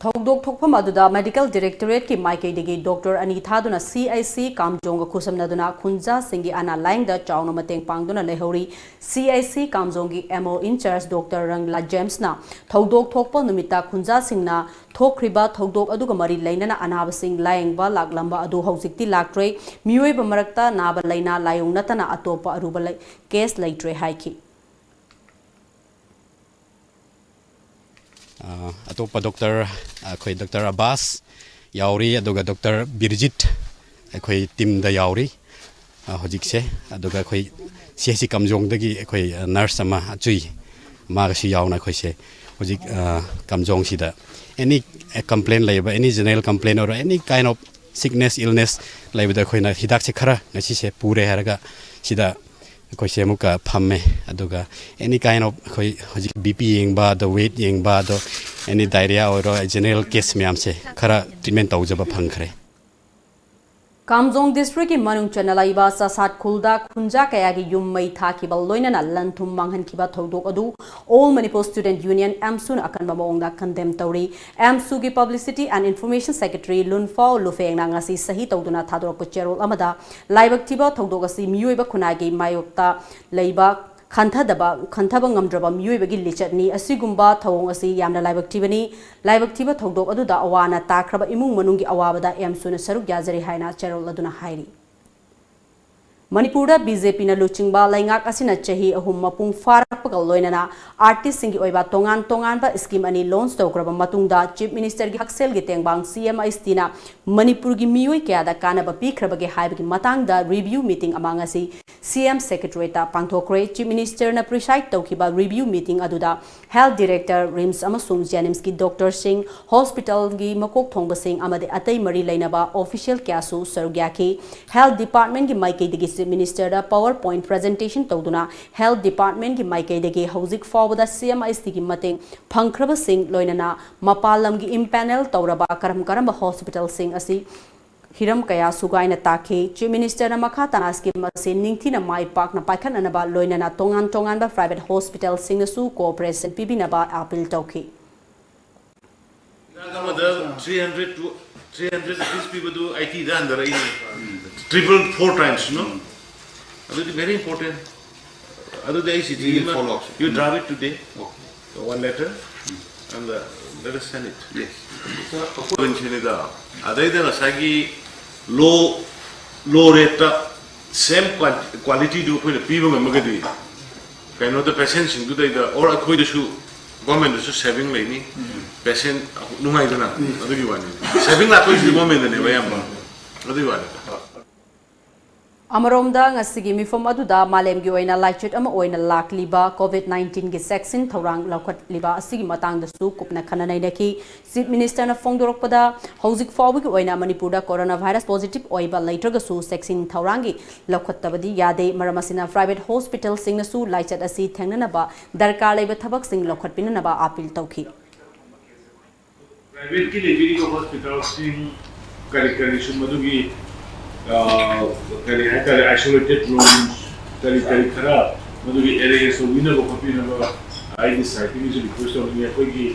ꯊꯧꯗꯣꯛ ꯊꯣꯛꯐꯝ ꯑꯗꯨꯗ Medical Directorate ꯀꯤ ꯃꯥꯏꯀꯩꯗꯒꯤ ꯗꯣꯛꯇꯔ ꯑꯅꯤ ꯊꯥꯗꯨꯅ C I C ꯀꯥꯝꯖꯣꯡꯒ ꯈꯨꯠꯁꯝꯅꯗꯨꯅ ꯈꯨꯟꯖꯥꯁꯤꯡꯒꯤ ꯑꯅꯥ ꯂꯥꯌꯦꯡꯗ ꯆꯥꯎꯅ ꯃꯇꯦꯡ ꯄꯥꯡꯗꯨꯅ ꯂꯩꯍꯧꯔꯤ꯫ C I C ꯀꯥꯝꯖꯣꯡꯒꯤ M O in charge doctor ꯔꯪꯂꯥ ꯖꯦꯝꯁꯅ ꯊꯧꯗꯣꯛ ꯊꯣꯛꯄ ꯅꯨꯃꯤꯠꯇ ꯈꯨꯟꯖꯥꯁꯤꯡꯅ ꯊꯣꯛꯈ꯭ꯔꯤꯕ ꯊꯧꯗꯣꯛ ꯑꯗꯨꯒ ꯃꯔꯤ ꯂꯩꯅꯅ ꯑꯅꯥꯕꯁꯤꯡ ꯂꯥꯌꯦꯡꯕ ꯂꯥꯛꯂꯝꯕ ꯑꯗꯨ ꯍꯧꯖꯤꯛꯇꯤ ꯂꯥꯛꯇ꯭ꯔꯦ꯫ ꯃꯤꯑꯣꯏꯕ ꯃꯔꯛꯇ ꯅꯥꯕ ꯂꯥꯏꯅꯥ ꯂꯥꯏꯑꯣꯡ ꯅꯠꯇꯅ ꯑꯇꯣꯞꯄ ꯑꯔꯨꯕ ꯂꯩ-, case ꯂꯩꯇ꯭ꯔꯦ ꯍꯥꯏꯈꯤ꯫ ꯑ, ꯑꯇꯣꯞꯄ ꯗꯣꯛꯇꯔ, ꯑꯩꯈꯣꯏ ꯗꯣꯛꯇꯔ ꯑꯕꯥꯁ ꯌꯥꯎꯔꯤ, ꯑꯗꯨꯒ ꯗꯣꯛꯇꯔ ꯕꯤꯔꯖꯤꯠ ꯑꯩꯈꯣꯏ team ꯗ ꯌꯥꯎꯔꯤ, ꯑ, ꯍꯧꯖꯤꯛꯁꯦ꯫ ꯑꯗꯨꯒ ꯑꯩꯈꯣꯏ C I C ꯀꯥꯝꯖꯣꯡꯗꯒꯤ ꯑꯩꯈꯣꯏ, ꯑ, nurse ꯑꯃ ꯑꯆꯨꯏ, ꯃꯥꯒꯁꯨ ꯌꯥꯎꯅ ꯑꯩꯈꯣꯏꯁꯦ ꯍꯧꯖꯤꯛ, ꯑ, ꯀꯥꯝꯖꯣꯡꯁꯤꯗ any complain ꯂꯩꯕ, any general complain or any kind of sickness, illness ꯂꯩꯕꯗ ꯑꯩꯈꯣꯏꯅ ꯍꯤꯗꯥꯛꯁꯦ ꯈꯔ ꯉꯁꯤꯁꯦ ꯄꯨꯔꯦ ꯍꯥꯏꯔꯒ ꯁꯤꯗ ꯑꯩꯈꯣꯏꯁꯦ ꯑꯃꯨꯛꯀ ꯐꯝꯃꯦ꯫ ꯑꯗꯨꯒ any kind of ꯑꯩꯈꯣꯏ ꯍꯧꯖꯤꯛ B P ꯌꯦꯡꯕ, ꯑꯗꯣ weight ꯌꯦꯡꯕ, ꯑꯗꯣ any diarrhea ꯑꯣꯏꯔꯣ, general case ꯃꯌꯥꯝꯁꯦ ꯈꯔ treatment ꯇꯧꯖꯕ ꯐꯪꯈ꯭ꯔꯦ꯫ ꯀꯥꯝꯖꯣꯡ district ꯀꯤ ꯃꯅꯨꯡ ꯆꯟꯅ ꯂꯩꯕ ꯆꯥꯁꯥꯠ ꯈꯨꯜꯗ ꯈꯨꯟꯖꯥ ꯀꯌꯥꯒꯤ ꯌꯨꯝ ꯃꯩ ꯊꯥꯈꯤꯕ ꯂꯣꯏꯅꯅ ꯂꯟ ꯊꯨꯝ ꯃꯥꯡꯍꯟꯈꯤꯕ ꯊꯧꯗꯣꯛ ꯑꯗꯨ All Manipur Student Union, AMSU ꯅ ꯑꯀꯟꯕ ꯃꯑꯣꯡꯗ condemn ꯇꯧꯔꯤ꯫ AMSU ꯒꯤ Publicity and Information Secretary ꯂꯨꯟꯐꯥꯎ ꯂꯨꯐꯦꯡꯅ ꯉꯁꯤ ꯁꯍꯤ ꯇꯧꯗꯨꯅ ꯊꯥꯗꯣꯔꯛꯄ ꯆꯦꯔꯣꯜ ꯑꯃꯗ, ꯂꯥꯏꯕꯛ ꯊꯤꯕ ꯊꯧꯗꯣꯛ ꯑꯁꯤ ꯃꯤꯑꯣꯏꯕ ꯈꯨꯟꯅꯥꯏꯒꯤ ꯃꯥꯌꯣꯛꯇ ꯂꯩꯕ ꯈꯟꯊꯗꯕ, ꯈꯟꯊꯕ ꯉꯝꯗ꯭ꯔꯕ ꯃꯤꯑꯣꯏꯕꯒꯤ ꯂꯤꯆꯠꯅꯤ꯫ ꯑꯁꯤꯒꯨꯝꯕ ꯊꯧꯑꯣꯡ ꯑꯁꯤ ꯌꯥꯝꯅ ꯂꯥꯏꯕꯛ ꯊꯤꯕꯅꯤ꯫ ꯂꯥꯏꯕꯛ ꯊꯤꯕ ꯊꯧꯗꯣꯛ ꯑꯗꯨꯗ ꯑꯋꯥ ꯑꯅꯥ ꯇꯥꯈ꯭ꯔꯕ ꯏꯃꯨꯡ ꯃꯅꯨꯡꯒꯤ ꯑꯋꯥꯕꯗ AMSU ꯅ ꯁꯔꯨꯛ ꯌꯥꯖꯔꯤ ꯍꯥꯏꯅ ꯆꯦꯔꯣꯜ ꯑꯗꯨꯅ ꯍꯥꯏꯔꯤ꯫ ꯃꯅꯤꯄꯨꯔꯗ B J P ꯅ ꯂꯨꯆꯤꯡꯕ ꯂꯩꯉꯥꯛ ꯑꯁꯤꯅ ꯆꯍꯤ ꯑꯍꯨꯝ ꯃꯄꯨꯡ ꯐꯥꯔꯛꯄꯒ ꯂꯣꯏꯅꯅ artist ꯁꯤꯡꯒꯤ ꯑꯣꯏꯕ ꯇꯣꯉꯥꯟ ꯇꯣꯉꯥꯟꯕ scheme ꯑꯅꯤ launch ꯇꯧꯈ꯭ꯔꯕ ꯃꯇꯨꯡꯗ Chief Minister ꯒꯤ ꯍꯛꯁꯦꯜꯒꯤ ꯇꯦꯡꯕꯥꯡ C M H T ꯅ ꯃꯅꯤꯄꯨꯔꯒꯤ ꯃꯤꯑꯣꯏ ꯀꯌꯥꯗ ꯀꯥꯟꯅꯕ ꯄꯤꯈ꯭ꯔꯕꯒꯦ ꯍꯥꯏꯕꯒꯤ ꯃꯇꯥꯡꯗ review meeting ꯑꯃ ꯉꯁꯤ C M Secretariat ꯇ ꯄꯥꯡꯊꯣꯛꯈ꯭ꯔꯦ꯫ Chief Minister ꯅ preside ꯇꯧꯈꯤꯕ review meeting ꯑꯗꯨꯗ Health Director, RIMS ꯑꯃꯁꯨꯡ JNIMS ꯀꯤ doctor ꯁꯤꯡ, hospital ꯒꯤ ꯃꯀꯣꯛ ꯊꯣꯡꯕꯁꯤꯡ ꯑꯃꯗꯤ ꯑꯇꯩ ꯃꯔꯤ ꯂꯩꯅꯕ official ꯀꯌꯥꯁꯨ ꯁꯔꯨꯛ ꯌꯥꯈꯤ꯫ Health Department ꯀꯤ ꯃꯥꯏꯀꯩꯗꯒꯤ Chief Minister ꯗ PowerPoint presentation ꯇꯧꯗꯨꯅ Health Department ꯀꯤ ꯃꯥꯏꯀꯩꯗꯒꯤ ꯍꯧꯖꯤꯛ ꯐꯥꯎꯕꯗ C M H T ꯒꯤ ꯃꯇꯦꯡ ꯐꯪꯈ꯭ꯔꯕꯁꯤꯡ, ꯂꯣꯏꯅꯅ ꯃꯄꯥꯟ ꯂꯝꯒꯤ empanel ꯇꯧꯔꯕ ꯀꯔꯝ ꯀꯔꯝꯕ hospital ꯁꯤꯡ ꯑꯁꯤ ꯍꯤꯔꯝ ꯀꯌꯥ ꯁꯨꯒꯥꯏꯅ ꯇꯥꯛꯈꯤ꯫ Chief Minister ꯅ ꯃꯈꯥ ꯇꯥꯅ scheme ꯑꯁꯤ ꯅꯤꯡꯊꯤꯅ ꯃꯥꯏ ꯄꯥꯛꯅ ꯄꯥꯏꯈꯠꯅꯅꯕ, ꯂꯣꯏꯅꯅ ꯇꯣꯉꯥꯟ ꯇꯣꯉꯥꯟꯕ private hospital ꯁꯤꯡꯅꯁꯨ cooperation ꯄꯤꯕꯤꯅꯕ appeal ꯇꯧꯈꯤ꯫ ꯑꯃꯗ three hundred to three hundred rupees ꯄꯤꯕꯗꯨ eighty ꯗ ꯍꯟꯊꯔꯛꯏꯅꯦ. Triple, four times, no? ꯑꯗꯨꯗꯤ very important. ꯑꯗꯨꯗꯤ ꯑꯩ ꯆꯤꯊꯤ ꯑꯃ, you draft it today, one letter, and uh, let us send it. ꯁꯤꯅꯤꯗ, ꯑꯗꯩꯗ ꯉꯁꯥꯏꯒꯤ ꯂꯣ ꯂꯣ ꯔꯦꯠꯇ ꯁꯦꯝ ꯀ꯭ꯋꯥꯂꯤꯇꯤꯗꯨ ꯑꯩꯈꯣꯏꯅ ꯄꯤꯕ ꯉꯝꯃꯒꯗꯤ, ꯀꯩꯅꯣꯗ ꯄꯦꯁꯦꯟꯁꯤꯡꯗꯨꯗꯩꯗ ꯑꯣꯔ ꯑꯩꯈꯣꯏꯗꯁꯨ, ꯒꯣꯔꯃꯦꯟꯗꯁꯨ ꯁꯦꯚꯤꯡ ꯂꯩꯅꯤ, ꯄꯦꯁꯦꯟ ꯅꯨꯡꯉꯥꯏꯗꯅ, ꯑꯗꯨꯒꯤ ꯋꯥꯅꯤ. ꯁꯦꯚꯤꯡ ꯂꯥꯛꯇꯣꯏꯁꯤꯗꯤ ꯒꯣꯔꯃꯦꯟꯗꯅꯦꯕ ꯑꯌꯥꯝꯕ, ꯑꯗꯨꯒꯤ ꯋꯥꯅꯤꯗ. ꯑꯃꯔꯣꯝꯗ, ꯉꯁꯤꯒꯤ ꯃꯤꯐꯝ ꯑꯗꯨꯗ ꯃꯥꯂꯦꯝꯒꯤ ꯑꯣꯏꯅ ꯂꯥꯏꯆꯠ ꯑꯃ ꯑꯣꯏꯅ ꯂꯥꯛꯂꯤꯕ ꯀꯣꯚꯤꯗ ꯅꯥꯏꯟꯇꯤꯟꯒꯤ ꯆꯦꯛꯁꯤꯟ ꯊꯧꯔꯥꯡ ꯂꯧꯈꯠꯂꯤꯕ ꯑꯁꯤꯒꯤ ꯃꯇꯥꯡꯗꯁꯨ ꯀꯨꯞꯅ ꯈꯟꯅ ꯅꯩꯅꯈꯤ꯫ ꯆꯤꯐ ꯃꯤꯅꯤꯁꯇꯔꯅ ꯐꯣꯡꯗꯣꯔꯛꯄꯗ, ꯍꯧꯖꯤꯛ ꯐꯥꯎꯕꯒꯤ ꯑꯣꯏꯅ ꯃꯅꯤꯄꯨꯔꯗ ꯀꯣꯔꯣꯅꯥ ꯚꯥꯏꯔꯁ ꯄꯣꯖꯤꯇꯤꯚ ꯑꯣꯏꯕ ꯂꯩꯇ꯭ꯔꯒꯁꯨ, ꯆꯦꯛꯁꯤꯟ ꯊꯧꯔꯥꯡꯒꯤ ꯂꯧꯈꯠꯇꯕꯗꯤ ꯌꯥꯗꯦ꯫ ꯃꯔꯝ ꯑꯁꯤꯅ, ꯄ꯭ꯔꯥꯏꯚꯦꯠ ꯍꯣꯁꯄꯤꯇꯥꯜꯁꯤꯡꯅꯁꯨ ꯂꯥꯏꯆꯠ ꯑꯁꯤ ꯊꯦꯡꯅꯅꯕ ꯗꯔꯀꯥꯔ ꯂꯩꯕ ꯊꯕꯛꯁꯤꯡ ꯂꯧꯈꯠꯄꯤꯅꯅꯕ ꯑꯥꯄꯤꯜ ꯇꯧꯈꯤ꯫ ꯄ꯭ꯔꯥꯏꯚꯦꯠꯀꯤ ꯂꯩꯕꯤꯔꯤꯕ ꯍꯣꯁꯄꯤꯇꯥꯜꯁꯤꯡ ꯀꯔꯤ ꯀꯔꯤꯁꯨ ꯃꯗꯨꯒꯤ, ꯑ, ꯀꯔꯤ ꯍꯥꯏꯇꯥꯔꯦ, ꯑꯥꯏꯁꯣꯂꯦꯇꯦꯠ ꯔꯨꯝꯁ ꯀꯔꯤ ꯀꯔꯤ ꯈꯔ ꯃꯗꯨꯒꯤ ꯑꯦꯔꯦꯟꯖ ꯇꯧꯕꯤꯅꯕ ꯈꯣꯠꯄꯤꯅꯕ ꯑꯩꯒꯤ ꯁꯥꯏꯠꯇꯒꯤꯁꯨ ꯔꯤꯀ꯭ꯋꯦꯁ ꯇꯧꯅꯤꯡꯉꯤ꯫ ꯑꯩꯈꯣꯏꯒꯤ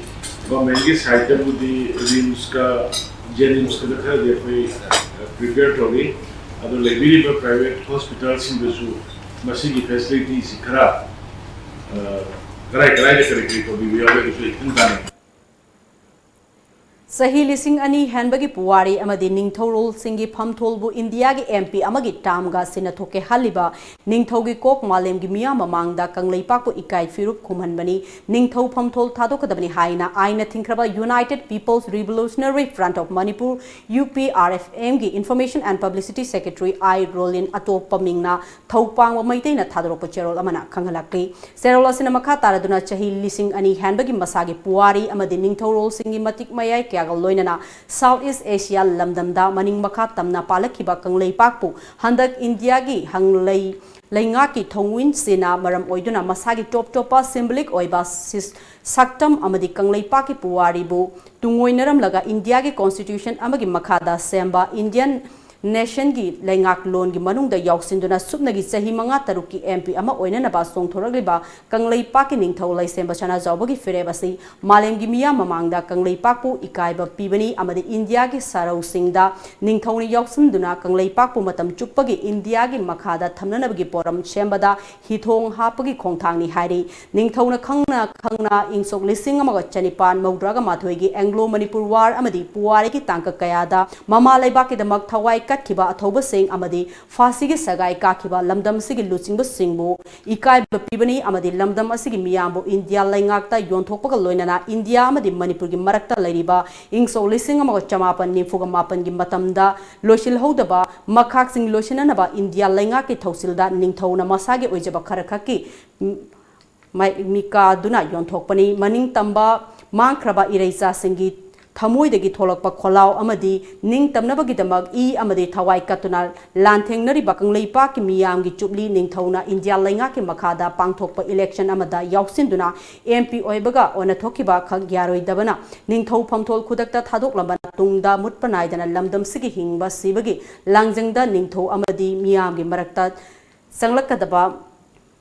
ꯒꯣꯔꯃꯦꯟꯒꯤ ꯁꯥꯏꯠꯇꯕꯨꯗꯤ ꯔꯤꯝꯁꯀ ꯖꯦꯅꯤꯝꯁꯀꯗ ꯈꯔꯗꯤ ꯑꯩꯈꯣꯏ ꯄ꯭ꯔꯤꯄꯦꯌꯔ ꯇꯧꯔꯤ꯫ ꯑꯗꯣ ꯂꯩꯕꯤꯔꯤꯕ ꯄ꯭ꯔꯥꯏꯚꯦꯠ ꯍꯣꯁꯄꯤꯇꯥꯜꯁꯤꯡꯗꯁꯨ ꯃꯁꯤꯒꯤ ꯐꯦꯁꯤꯂꯤꯇꯤꯁꯤ ꯈꯔ, ꯑ, ꯀꯔꯥꯏ ꯀꯔꯥꯏꯗ ꯀꯔꯤ ꯀꯔꯤ ꯇꯧꯕꯤꯕ ꯌꯥꯎꯒꯦ, ꯑꯗꯨꯁꯨ ꯑꯩ ꯈꯤꯇꯪ ꯇꯥꯅꯤꯡꯉꯤ꯫ ꯆꯍꯤ ꯂꯤꯁꯤꯡ ꯑꯅꯤ ꯍꯦꯟꯕꯒꯤ ꯄꯨꯋꯥꯔꯤ ꯑꯃꯗꯤ ꯅꯤꯡꯊꯧꯔꯣꯜꯁꯤꯡꯒꯤ ꯐꯝꯊꯣꯜꯕꯨ ꯏꯟꯗꯤꯌꯥꯒꯤ ꯑꯦꯝ ꯄꯤ ꯑꯃꯒꯤ ꯇꯥꯝꯒ ꯁꯤꯟꯅꯊꯣꯛꯀꯦ ꯍꯥꯜꯂꯤꯕ ꯅꯤꯡꯊꯧꯒꯤ ꯀꯣꯛ ꯃꯥꯂꯦꯝꯒꯤ ꯃꯤꯌꯥꯝ ꯃꯃꯥꯡꯗ ꯀꯪꯂꯩꯄꯥꯛꯄꯨ ꯏꯀꯥꯏ ꯐꯤꯔꯨꯞ ꯈꯨꯝꯍꯟꯕꯅꯤ꯫ ꯅꯤꯡꯊꯧ ꯐꯝꯊꯣꯜ ꯊꯥꯗꯣꯛꯀꯗꯕꯅꯤ ꯍꯥꯏꯅ ꯑꯥꯏꯟꯅ ꯊꯤꯡꯈ꯭ꯔꯕ United People's Revolutionary Front of Manipur, U P R F M, ꯒꯤ Information and Publicity Secretary I ꯔꯣꯂꯤꯟ ꯑꯇꯣꯞꯄ ꯃꯤꯡꯅ ꯊꯧ ꯄꯥꯡꯕ ꯃꯩꯇꯩꯅ ꯊꯥꯗꯣꯔꯛꯄ ꯆꯦꯔꯣꯜ ꯑꯃꯅ ꯈꯪꯍꯜꯂꯛꯂꯤ꯫ ꯆꯦꯔꯣꯜ ꯑꯁꯤꯅ ꯃꯈꯥ ꯇꯥꯔꯗꯨꯅ ꯆꯍꯤ ꯂꯤꯁꯤꯡ ꯑꯅꯤ ꯍꯦꯟꯕꯒꯤ ꯃꯁꯥꯒꯤ ꯄꯨꯋꯥꯔꯤ ꯑꯃꯗꯤ ꯅꯤꯡꯊꯧꯔꯣꯜꯁꯤꯡꯒꯤ ꯃꯇꯤꯛ ꯃꯌꯥꯏ ꯀꯌꯥꯒ ꯂꯣꯏꯅꯅ South East Asia ꯂꯝꯗꯝꯗ ꯃꯅꯤꯡ ꯃꯈꯥ ꯇꯝꯅ ꯄꯥꯜꯂꯛꯈꯤꯕ ꯀꯪꯂꯩꯄꯥꯛꯄꯨ ꯍꯟꯗꯛ ꯏꯟꯗꯤꯌꯥꯒꯤ ꯍꯪꯂꯩ ꯂꯩꯉꯥꯛꯀꯤ ꯊꯣꯡꯃꯤꯟꯁꯤꯅ ꯃꯔꯝ ꯑꯣꯏꯗꯨꯅ ꯃꯁꯥꯒꯤ ꯇꯣꯞ ꯇꯣꯞꯄ symbolic ꯑꯣꯏꯕ ꯁꯤꯁ-, ꯁꯛꯇꯝ ꯑꯃꯗꯤ ꯀꯪꯂꯩꯄꯥꯛꯀꯤ ꯄꯨꯋꯥꯔꯤꯕꯨ ꯇꯨꯡꯑꯣꯏꯅꯔꯝꯂꯒ ꯏꯟꯗꯤꯌꯥꯒꯤ constitution ꯑꯃꯒꯤ ꯃꯈꯥꯗ ꯁꯦꯝꯕ Indian ꯅꯦꯁꯟꯒꯤ ꯂꯩꯉꯥꯛꯂꯣꯟꯒꯤ ꯃꯅꯨꯡꯗ ꯌꯥꯎꯁꯤꯟꯗꯨꯅ ꯁꯨꯞꯅꯒꯤ ꯆꯍꯤ ꯃꯉꯥ ꯇꯔꯨꯛꯀꯤ ꯑꯦꯝ ꯄꯤ ꯑꯃ ꯑꯣꯏꯅꯅꯕ ꯆꯣꯡꯊꯣꯔꯛꯂꯤꯕ ꯀꯪꯂꯩꯄꯥꯛꯀꯤ ꯅꯤꯡꯊꯧ ꯂꯩꯁꯦꯝꯕ ꯁꯅꯥꯖꯥꯎꯕꯒꯤ ꯐꯤꯔꯦꯞ ꯑꯁꯤ ꯃꯥꯂꯦꯝꯒꯤ ꯃꯤꯌꯥꯝ ꯃꯃꯥꯡꯗ ꯀꯪꯂꯩꯄꯥꯛꯄꯨ ꯏꯀꯥꯏꯕ ꯄꯤꯕꯅꯤ ꯑꯃꯗꯤ ꯏꯟꯗꯤꯌꯥꯒꯤ ꯁꯔꯧꯁꯤꯡꯗ ꯅꯤꯡꯊꯧꯅ ꯌꯥꯎꯁꯤꯟꯗꯨꯅ ꯀꯪꯂꯩꯄꯥꯛꯄꯨ ꯃꯇꯝ ꯆꯨꯞꯄꯒꯤ ꯏꯟꯗꯤꯌꯥꯒꯤ ꯃꯈꯥꯗ ꯊꯝꯅꯅꯕꯒꯤ ꯄꯣꯔꯝ ꯁꯦꯝꯕꯗ ꯍꯤꯊꯣꯡ ꯍꯥꯞꯄꯒꯤ ꯈꯣꯡꯊꯥꯡꯅꯤ ꯍꯥꯏꯔꯤ꯫ ꯅꯤꯡꯊꯧꯅ ꯈꯪꯅ ꯈꯪꯅ ꯏꯪ ꯁꯣꯛ ꯂꯤꯁꯤꯡ ꯑꯃꯒ ꯆꯅꯤꯄꯥꯟ ꯃꯧꯗ꯭ꯔꯥꯒ ꯃꯥꯊꯣꯏꯒꯤ ꯑꯦꯡꯒ꯭ꯂꯣ ꯃꯅꯤꯄꯨꯔ ꯋꯥꯔ ꯑꯃꯗꯤ ꯄꯨꯋꯥꯔꯤꯒꯤ ꯇꯥꯡꯀꯛ ꯀꯌꯥꯗ ꯃꯃꯥ ꯂꯩꯕꯥꯛꯀꯤꯗꯃꯛ ꯊꯋꯥꯏ ꯀꯠꯈꯤꯕ ꯑꯊꯧꯕꯁꯤꯡ ꯑꯃꯗꯤ ꯐꯥꯁꯤꯒꯤ ꯁꯒꯥꯏ ꯀꯥꯈꯤꯕ ꯂꯝꯗꯝ ꯑꯁꯤꯒꯤ ꯂꯨꯆꯤꯡꯕꯁꯤꯡꯕꯨ ꯏꯀꯥꯏꯕ ꯄꯤꯕꯅꯤ ꯑꯃꯗꯤ ꯂꯝꯗꯝ ꯑꯁꯤꯒꯤ ꯃꯤꯌꯥꯝꯕꯨ ꯏꯟꯗꯤꯌꯥ ꯂꯩꯉꯥꯛꯇ ꯌꯣꯟꯊꯣꯛꯄꯒ ꯂꯣꯏꯅꯅ ꯏꯟꯗꯤꯌꯥ ꯑꯃꯗꯤ ꯃꯅꯤꯄꯨꯔꯒꯤ ꯃꯔꯛꯇ ꯂꯩꯔꯤꯕ ꯏꯪ ꯁꯣꯛ ꯂꯤꯁꯤꯡ ꯑꯃꯒ ꯆꯃꯥꯄꯟ ꯅꯤꯐꯨꯒ ꯃꯥꯄꯟꯒꯤ ꯃꯇꯝꯗ ꯂꯣꯏꯁꯤꯜꯍꯧꯗꯕ ꯃꯈꯥꯛꯁꯤꯡ ꯂꯣꯏꯁꯤꯟꯅꯅꯕ ꯏꯟꯗꯤꯌꯥ ꯂꯩꯉꯥꯛꯀꯤ ꯊꯧꯁꯤꯜꯗ ꯅꯤꯡꯊꯧꯅ ꯃꯁꯥꯒꯤ ꯑꯣꯏꯖꯕ ꯈꯔ ꯈꯛꯀꯤ ꯃꯥꯏ ꯃꯤꯀꯥꯗꯨꯅ ꯌꯣꯟꯊꯣꯛꯄꯅꯤ꯫ ꯃꯅꯤꯡ ꯇꯝꯕ ꯃꯥꯡꯈ꯭ꯔꯕ ꯏꯔꯩꯆꯥꯁꯤꯡꯒꯤ ꯊꯃꯣꯏꯗꯒꯤ ꯊꯣꯛꯂꯛꯄ ꯈꯣꯜꯂꯥꯎ ꯑꯃꯗꯤ ꯅꯤꯡꯇꯝꯅꯕꯒꯤꯗꯃꯛ ꯏ ꯑꯃꯗꯤ ꯊꯋꯥꯏ ꯀꯠꯇꯨꯅ ꯂꯥꯟꯊꯦꯡꯅꯔꯤꯕ ꯀꯪꯂꯩꯄꯥꯛꯀꯤ ꯃꯤꯌꯥꯝꯒꯤ ꯆꯨꯞꯂꯤ ꯅꯤꯡꯊꯧꯅ ꯏꯟꯗꯤꯌꯥ ꯂꯩꯉꯥꯛꯀꯤ ꯃꯈꯥꯗ ꯄꯥꯡꯊꯣꯛꯄ ꯏꯂꯦꯛꯁꯟ ꯑꯃꯗ ꯌꯥꯎꯁꯤꯟꯗꯨꯅ ꯑꯦꯝ ꯄꯤ ꯑꯣꯏꯕꯒ ꯑꯣꯟꯅꯊꯣꯛꯈꯤꯕ ꯈꯛ ꯌꯥꯔꯣꯏꯗꯕꯅ ꯅꯤꯡꯊꯧ ꯐꯝꯊꯣꯜ ꯈꯨꯗꯛꯇ ꯊꯥꯗꯣꯛꯂꯝꯕ ꯇꯨꯡꯗ ꯃꯨꯠꯄ ꯅꯥꯏꯗꯅ ꯂꯝꯗꯝꯁꯤꯒꯤ ꯍꯤꯡꯕ ꯁꯤꯕꯒꯤ ꯂꯥꯡꯖꯪꯗ ꯅꯤꯡꯊꯧ ꯑꯃꯗꯤ ꯃꯤꯌꯥꯝꯒꯤ ꯃꯔꯛꯇ ꯆꯪꯂꯛꯀꯗꯕ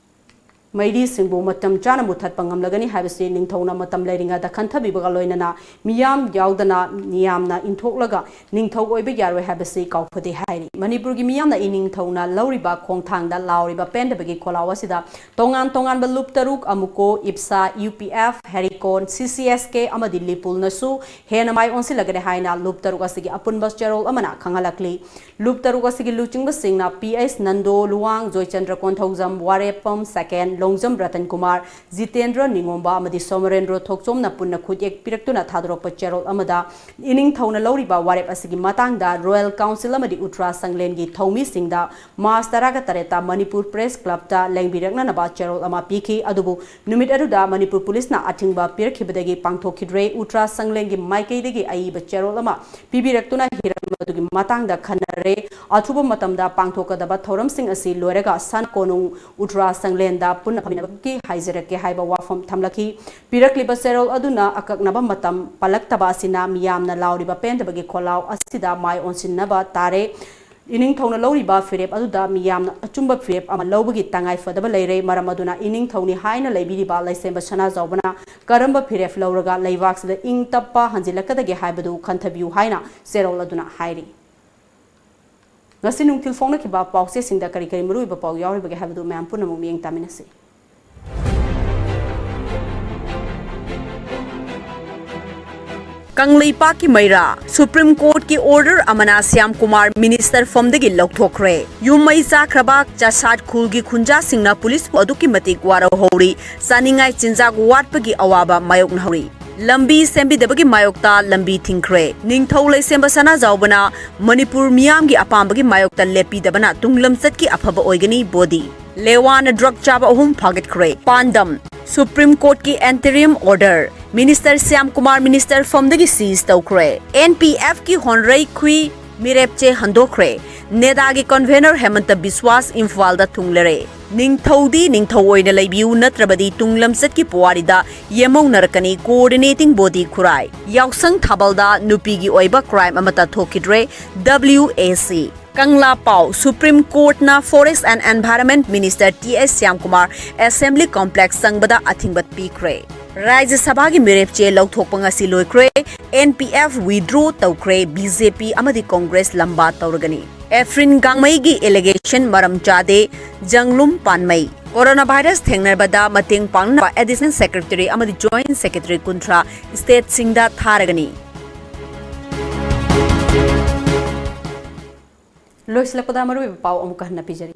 ꯃꯩꯔꯤꯁꯤꯡꯕꯨ ꯃꯇꯝ ꯆꯥꯅ ꯃꯨꯊꯠꯄ ꯉꯝꯂꯒꯅꯤ ꯍꯥꯏꯕꯁꯤ ꯅꯤꯡꯊꯧꯅ ꯃꯇꯝ ꯂꯩꯔꯤꯉꯩꯗ ꯈꯟꯊꯕꯤꯕꯒ ꯂꯣꯏꯅꯅ ꯃꯤꯌꯥꯝ ꯌꯥꯎꯗꯅ ꯃꯤꯌꯥꯝꯅ ꯏꯟꯊꯣꯛꯂꯒ ꯅꯤꯡꯊꯧ ꯑꯣꯏꯕ ꯌꯥꯔꯣꯏ ꯍꯥꯏꯕꯁꯤ ꯀꯥꯎꯐꯗꯦ ꯍꯥꯏꯔꯤ꯫ ꯃꯅꯤꯄꯨꯔꯒꯤ ꯃꯤꯌꯥꯝꯅ ꯏꯅꯤꯡꯊꯧꯅ ꯂꯧꯔꯤꯕ ꯈꯣꯡꯊꯥꯡꯗ ꯂꯥꯎꯔꯤꯕ ꯄꯦꯟꯗꯕꯒꯤ ꯈꯣꯜꯂꯥꯎ ꯑꯁꯤꯗ ꯇꯣꯉꯥꯟ ꯇꯣꯉꯥꯟꯕ ꯂꯨꯞ ꯇꯔꯨꯛ, ꯑꯃꯨꯀꯣ, ꯏꯞꯁꯥ, ꯌꯨ ꯄꯤ ꯑꯦꯐ, ꯍꯦꯔꯤꯀꯣꯟ, ꯁꯤ ꯁꯤ ꯑꯦꯁ ꯀꯦ ꯑꯃꯗꯤ ꯂꯤꯄꯨꯜꯅꯁꯨ ꯍꯦꯟꯅ ꯃꯥꯏ ꯑꯣꯟꯁꯤꯜꯂꯒꯅꯤ ꯍꯥꯏꯅ ꯂꯨꯞ ꯇꯔꯨꯛ ꯑꯁꯤꯒꯤ ꯑꯄꯨꯟꯕ ꯆꯦꯔꯣꯜ ꯑꯃꯅ ꯈꯪꯍꯜꯂꯛꯂꯤ꯫ ꯂꯨꯞ ꯇꯔꯨꯛ ꯑꯁꯤꯒꯤ ꯂꯨꯆꯤꯡꯕꯁꯤꯡꯅ ꯄꯤ ꯑꯩꯆ ꯅꯟꯗꯣ, ꯂꯨꯋꯥꯡ ꯖꯣꯏꯆꯟꯗ꯭ꯔ ꯀꯣꯟꯊꯧꯖꯝ, ꯋꯥꯔꯦꯞꯐꯝ ꯁꯦꯀꯦꯟ, ꯂꯣꯡꯖꯝ ꯔꯇꯟ ꯀꯨꯃꯥꯔ, ꯖꯤꯇꯦꯟꯗ꯭ꯔ ꯅꯤꯉꯣꯝꯕ ꯑꯃꯗꯤ ꯁꯣꯃꯔꯦꯟꯗ꯭ꯔꯣ ꯊꯣꯛꯆꯣꯝꯅ ꯄꯨꯟꯅ ꯈꯨꯠꯌꯦꯛ ꯄꯤꯔꯛꯇꯨꯅ ꯊꯥꯗꯣꯔꯛꯄ ꯆꯦꯔꯣꯜ ꯑꯃꯗ ꯏꯅꯤꯡꯊꯧꯅ ꯂꯧꯔꯤꯕ ꯋꯥꯔꯦꯞ ꯑꯁꯤꯒꯤ ꯃꯇꯥꯡꯗ ꯔꯣꯌꯦꯜ ꯀꯥꯎꯟꯁꯤꯜ ꯑꯃꯗꯤ ꯎꯇ꯭ꯔꯥ ꯁꯪꯂꯦꯟꯒꯤ ꯊꯧꯃꯤꯁꯤꯡꯗ ꯃꯥꯔꯆ ꯇꯔꯥꯒ ꯇꯔꯦꯠꯇ ꯃꯅꯤꯄꯨꯔ ꯄ꯭ꯔꯦꯁ ꯀ꯭ꯂꯕꯇ ꯂꯦꯡꯕꯤꯔꯛꯅꯅꯕ ꯆꯦꯔꯣꯜ ꯑꯃ ꯄꯤꯈꯤ꯫ ꯑꯗꯨꯕꯨ ꯅꯨꯃꯤꯠ ꯑꯗꯨꯗ ꯃꯅꯤꯄꯨꯔ ꯄꯨꯂꯤꯁꯅ ꯑꯊꯤꯡꯕ ꯄꯤꯔꯛꯈꯤꯕꯗꯒꯤ ꯄꯥꯡꯊꯣꯛꯈꯤꯗ꯭ꯔꯦ꯫ ꯎꯇ꯭ꯔꯥ ꯁꯪꯂꯦꯟꯒꯤ ꯃꯥꯏꯀꯩꯗꯒꯤ ꯑꯏꯕ ꯆꯦꯔꯣꯜ ꯑꯃ ꯄꯤꯕꯤꯔꯛꯇꯨꯅ ꯍꯤꯔꯝ ꯃꯗꯨꯒꯤ ꯃꯇꯥꯡꯗ ꯈꯟꯅꯔꯦ꯫ ꯑꯊꯨꯕ ꯃꯇꯝꯗ ꯄꯥꯡꯊꯣꯛꯀꯗꯕ ꯊꯧꯔꯝꯁꯤꯡ ꯑꯁꯤ ꯂꯣꯏꯔꯒ ꯁꯅꯥ ꯀꯣꯅꯨꯡ ꯎꯇ꯭ꯔꯥ ꯁꯪꯂꯦꯟꯗ ꯄꯨꯟꯅ ꯐꯝꯃꯤꯟꯅꯕꯒꯤ ꯍꯥꯏꯖꯔꯛꯀꯦ ꯍꯥꯏꯕ ꯋꯥꯐꯝ ꯊꯝꯂꯛꯈꯤ꯫ ꯄꯤꯔꯛꯂꯤꯕ ꯆꯦꯔꯣꯜ ꯑꯗꯨꯅ ꯑꯀꯛꯅꯕ ꯃꯇꯝ ꯄꯜꯂꯛꯇꯕ ꯑꯁꯤꯅ ꯃꯤꯌꯥꯝꯅ ꯂꯥꯎꯔꯤꯕ ꯄꯦꯟꯗꯕꯒꯤ ꯈꯣꯜꯂꯥꯎ ꯑꯁꯤꯗ ꯃꯥꯏ ꯑꯣꯟꯁꯤꯟꯅꯕ ꯇꯥꯔꯦ꯫ ꯏꯅꯤꯡꯊꯧꯅ ꯂꯧꯔꯤꯕ ꯐꯤꯔꯦꯞ ꯑꯗꯨꯗ ꯃꯤꯌꯥꯝꯅ ꯑꯆꯨꯝꯕ ꯐꯤꯔꯦꯞ ꯑꯃ ꯂꯧꯕꯒꯤ ꯇꯉꯥꯏ ꯐꯗꯕ ꯂꯩꯔꯦ꯫ ꯃꯔꯝ ꯑꯗꯨꯅ ꯏꯅꯤꯡꯊꯧꯅꯤ ꯍꯥꯏꯅ ꯂꯩꯕꯤꯔꯤꯕ ꯂꯩꯁꯦꯝꯕ ꯁꯅꯥꯖꯥꯎꯕꯅ ꯀꯔꯝꯕ ꯐꯤꯔꯦꯞ ꯂꯧꯔꯒ ꯂꯩꯕꯥꯛꯁꯤꯗ ꯏꯪ ꯇꯞꯄ ꯍꯟꯖꯤꯜꯂꯛꯀꯗꯒꯦ ꯍꯥꯏꯕꯗꯨ ꯈꯟꯊꯕꯤꯌꯨ ꯍꯥꯏꯅ ꯆꯦꯔꯣꯜ ꯑꯗꯨꯅ ꯍꯥꯏꯔꯤ꯫ ꯉꯁꯤ ꯅꯨꯡꯊꯤꯜ ꯐꯣꯡꯅꯈꯤꯕ ꯄꯥꯎꯆꯦꯁꯤꯡꯗ ꯀꯔꯤ ꯀꯔꯤ ꯃꯔꯨꯑꯣꯏꯕ ꯄꯥꯎ ꯌꯥꯎꯔꯤꯕꯒꯦ ꯍꯥꯏꯕꯗꯨ ꯃꯌꯥꯝ ꯄꯨꯝꯅꯃꯛ ꯃꯤꯠꯌꯦꯡ ꯇꯥꯃꯤꯟꯅꯁꯤ꯫ ꯀꯪꯂꯩꯄꯥꯛꯀꯤ ꯃꯩꯔꯥ, ꯁꯨꯄ꯭ꯔꯤꯝ ꯀꯣꯔꯠꯀꯤ ꯑꯣꯔꯗꯔ ꯑꯃꯅ ꯁ꯭ꯌꯥꯝ ꯀꯨꯃꯥꯔ ꯃꯤꯅꯤꯁꯇꯔ ꯐꯝꯗꯒꯤ ꯂꯧꯊꯣꯛꯈ꯭ꯔꯦ꯫ ꯌꯨꯝ ꯃꯩ ꯆꯥꯈ꯭ꯔꯕ ꯆꯥꯁꯥꯠ ꯈꯨꯜꯒꯤ ꯈꯨꯟꯖꯥꯁꯤꯡꯅ ꯄꯨꯂꯤꯁꯄꯨ ꯑꯗꯨꯛꯀꯤ ꯃꯇꯤꯛ ꯋꯥꯔꯧꯍꯧꯔꯤ꯫ ꯆꯥꯅꯤꯡꯉꯥꯏ ꯆꯤꯟꯖꯥꯛ ꯋꯥꯠꯄꯒꯤ ꯑꯋꯥꯕ ꯃꯥꯌꯣꯛꯅꯍꯧꯔꯤ꯫ ꯂꯝꯕꯤ ꯁꯦꯝꯕꯤꯗꯕꯒꯤ ꯃꯥꯌꯣꯛꯇ ꯂꯝꯕꯤ ꯊꯤꯡꯈ꯭ꯔꯦ꯫ ꯅꯤꯡꯊꯧ ꯂꯩꯁꯦꯝꯕ ꯁꯅꯥꯖꯥꯎꯕꯅ ꯃꯅꯤꯄꯨꯔ ꯃꯤꯌꯥꯝꯒꯤ ꯑꯄꯥꯝꯕꯒꯤ ꯃꯥꯌꯣꯛꯇ ꯂꯦꯞꯄꯤꯗꯕꯅ ꯇꯨꯡꯂꯝꯆꯠꯀꯤ ꯑꯐꯕ ꯑꯣꯏꯒꯅꯤ ꯕꯣꯗꯤ꯫ ꯂꯦꯋꯥꯅ ꯗ꯭ꯔꯒ ꯆꯥꯕ ꯑꯍꯨꯝ ꯐꯥꯒꯠꯈ꯭ꯔꯦ꯫ ꯄꯥꯟꯗꯝ, ꯁꯨꯄ꯭ꯔꯤꯝ ꯀꯣꯔꯠꯀꯤ interim order. Minister Shyam Kumar minister ꯐꯝꯗꯒꯤ ꯁꯤꯖ ꯇꯧꯈ꯭ꯔꯦ꯫ ꯑꯦꯟ ꯄꯤ ꯑꯦꯐꯀꯤ ꯍꯣꯟꯔꯩ ꯈꯨꯏ ꯃꯤꯔꯦꯞ ꯆꯦ ꯍꯟꯗꯣꯛꯈ꯭ꯔꯦ꯫ ꯅꯦꯗꯥꯒꯤ ꯀꯟꯚꯦꯅꯔ ꯍꯦꯃꯟꯇ ꯕꯤꯁ꯭ꯋꯥꯁ ꯏꯝꯐꯥꯜꯗ ꯊꯨꯡꯂꯔꯦ꯫ ꯅꯤꯡꯊꯧꯗꯤ ꯅꯤꯡꯊꯧ ꯑꯣꯏꯅ ꯂꯩꯕꯤꯌꯨ, ꯅꯠꯇ꯭ꯔꯕꯗꯤ ꯇꯨꯡ ꯂꯝꯆꯠꯀꯤ ꯄꯨꯋꯥꯔꯤꯗ ꯌꯦꯝꯍꯧꯅꯔꯛꯀꯅꯤ, ꯀꯣꯑꯣꯔꯗꯤꯅꯦꯇꯤꯡ ꯕꯣꯗꯤ ꯈꯨꯔꯥꯏ꯫ ꯌꯥꯎꯁꯪ ꯊꯥꯕꯜꯗ ꯅꯨꯄꯤꯒꯤ ꯑꯣꯏꯕ ꯀ꯭ꯔꯥꯏꯝ ꯑꯃꯠꯇ ꯊꯣꯛꯈꯤꯗ꯭ꯔꯦ, ꯗꯕ꯭ꯂꯤꯎ ꯑꯦ ꯁꯤ꯫ ꯀꯪꯂꯥ ꯄꯥꯎ, ꯁꯨꯄ꯭ꯔꯤꯝ ꯀꯣꯔꯠꯅ forest and environment minister T S Shyamkumar assembly complex ꯆꯪꯕꯗ ꯑꯊꯤꯡꯕ ꯄꯤꯈ꯭ꯔꯦ꯫ ꯔꯥꯖ꯭ꯌ ꯁꯚꯥꯒꯤ ꯃꯤꯔꯦꯞ ꯆꯦ ꯂꯧꯊꯣꯛꯄ ꯉꯁꯤ ꯂꯣꯏꯈ꯭ꯔꯦ꯫ ꯑꯦꯟ ꯄꯤ ꯑꯦꯐ ꯋꯤꯗ꯭ꯔꯣ ꯇꯧꯈ꯭ꯔꯦ, ꯕꯤ ꯖꯦ ꯄꯤ ꯑꯃꯗꯤ ꯀꯣꯡꯒ꯭ꯔꯦꯁ ꯂꯝꯕꯥ ꯇꯧꯔꯒꯅꯤ꯫ ꯑꯦꯐ꯭ꯔꯤꯟ ꯒꯥꯡꯃꯩꯒꯤ ꯑꯦꯂꯤꯒꯦꯁꯟ ꯃꯔꯝ ꯆꯥꯗꯦ, ꯖꯪꯂꯨꯝ ꯄꯥꯟꯃꯩ꯫ ꯀꯣꯔꯣꯅꯥ ꯚꯥꯏꯔꯁ ꯊꯦꯡꯅꯕꯗ ꯃꯇꯦꯡ ꯄꯥꯡꯅꯕ ꯑꯦꯗꯤꯁꯅꯦꯜ ꯁꯦꯀ꯭ꯔꯦꯇꯔꯤ ꯑꯃꯗꯤ ꯖꯣꯏꯟꯠ ꯁꯦꯀ꯭ꯔꯦꯇꯔꯤ ꯀꯨꯟꯊ꯭ꯔꯥ ꯁ꯭ꯇꯦꯠꯁꯤꯡꯗ ꯊꯥꯔꯒꯅꯤ꯫ ꯂꯣꯏꯁꯤꯜꯂꯛꯄꯗ ꯃꯔꯨꯑꯣꯏꯕ ꯄꯥꯎ ꯑꯃꯨꯛꯀ ꯍꯟꯅ ꯄꯤꯖꯔꯤ꯫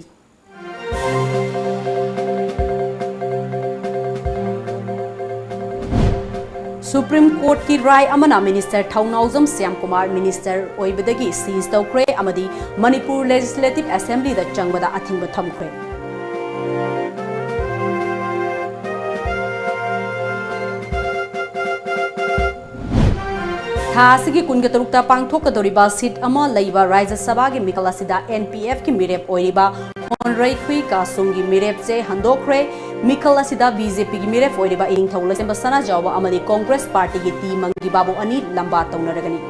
ꯁꯨꯄ꯭ꯔꯤꯝ ꯀꯣꯔꯠꯀꯤ ꯔꯥꯏ ꯑꯃꯅ ꯃꯤꯅꯤꯁꯇꯔ ꯊꯧꯅꯥꯎꯖꯝ ꯁ꯭ꯌꯥꯝꯀꯨꯃꯥꯔ ꯃꯤꯅꯤꯁꯇꯔ ꯑꯣꯏꯕꯗꯒꯤ ꯁꯤꯖ ꯇꯧꯈ꯭ꯔꯦ ꯑꯃꯗꯤ ꯃꯅꯤꯄꯨꯔ ꯂꯦꯖꯤꯁꯂꯦꯇꯤꯚ ꯑꯦꯁꯦꯝꯕ꯭ꯂꯤꯗ ꯆꯪꯕꯗ ꯑꯊꯤꯡꯕ ꯊꯝꯈ꯭ꯔꯦ꯫ ꯊꯥ ꯑꯁꯤꯒꯤ ꯀꯨꯟꯒ ꯇꯔꯨꯛꯇ ꯄꯥꯡꯊꯣꯛꯀꯗꯧꯔꯤꯕ ꯁꯤꯠ ꯑꯃ ꯂꯩꯕ ꯔꯥꯖ꯭ꯌ ꯁꯚꯥꯒꯤ ꯃꯤꯈꯜ ꯑꯁꯤꯗ N P F ꯀꯤ ꯃꯤꯔꯦꯞ ꯑꯣꯏꯔꯤꯕ ꯍꯣꯟꯔꯩꯈꯨꯏ ꯀꯥꯁꯨꯡꯒꯤ ꯃꯤꯔꯦꯞ ꯆꯦ ꯍꯟꯗꯣꯛꯈ꯭ꯔꯦ꯫ ꯃꯤꯈꯜ ꯑꯁꯤꯗ B J P ꯒꯤ ꯃꯤꯔꯦꯞ ꯑꯣꯏꯔꯤꯕ ꯏꯅꯤꯡꯊꯧ ꯂꯩꯁꯦꯝꯕ ꯁꯅꯥꯖꯥꯎꯕ ꯑꯃꯗꯤ ꯀꯣꯡꯒ꯭ꯔꯦꯁ ꯄꯥꯔꯇꯤꯒꯤ ꯇꯤ ꯃꯪꯒꯤ ꯕꯥꯕꯨ ꯑꯅꯤ ꯂꯝꯕꯥ ꯇꯧꯅꯔꯒꯅꯤ꯫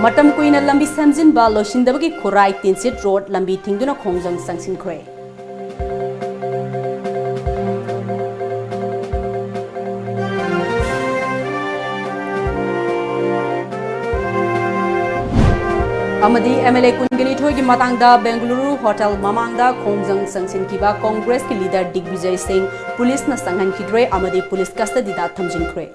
ꯃꯇꯝ ꯀꯨꯏꯅ ꯂꯝꯕꯤ ꯁꯦꯝꯖꯤꯟꯕ ꯂꯣꯏꯁꯤꯟꯗꯕꯒꯤ ꯈꯨꯔꯥꯏ ꯇꯤꯟꯁꯤꯠ ꯔꯣꯗ ꯂꯝꯕꯤ ꯊꯤꯡꯗꯨꯅ ꯈꯣꯡꯖꯪ ꯆꯪꯁꯤꯟꯈ꯭ꯔꯦ꯫ ꯑꯃꯗꯤ M L A ꯀꯨꯟꯒ ꯅꯤꯊꯣꯏꯒꯤ ꯃꯇꯥꯡꯗ ꯕꯦꯡꯒꯂꯨꯔꯨ ꯍꯣꯇꯦꯜ ꯃꯃꯥꯡꯗ ꯈꯣꯡꯖꯪ ꯆꯪꯁꯤꯟꯈꯤꯕ ꯀꯣꯡꯒ꯭ꯔꯦꯁꯀꯤ ꯂꯤꯗꯔ ꯗꯤꯒꯕꯤꯖꯌ ꯁꯤꯡ ꯄꯨꯂꯤꯁꯅ ꯆꯪꯍꯟꯈꯤꯗ꯭ꯔꯦ ꯑꯃꯗꯤ ꯄꯨꯂꯤꯁ ꯀꯁꯇꯗꯤꯗ ꯊꯝꯖꯤꯟꯈ꯭ꯔꯦ꯫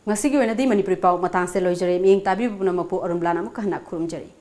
ꯉꯁꯤꯒꯤ ꯑꯣꯏꯅꯗꯤ ꯃꯅꯤꯄꯨꯔꯤ ꯄꯥꯎ ꯃꯇꯥꯡꯁꯦ ꯂꯣꯏꯖꯔꯦ꯫ ꯃꯤꯠꯌꯦꯡ ꯇꯥꯕꯤꯕ ꯄꯨꯝꯅꯃꯛꯄꯨ ꯑꯔꯨꯝꯕꯂꯥꯅ ꯑꯃꯨꯛꯀ ꯍꯟꯅ ꯈꯨꯔꯨꯝꯖꯔꯤ꯫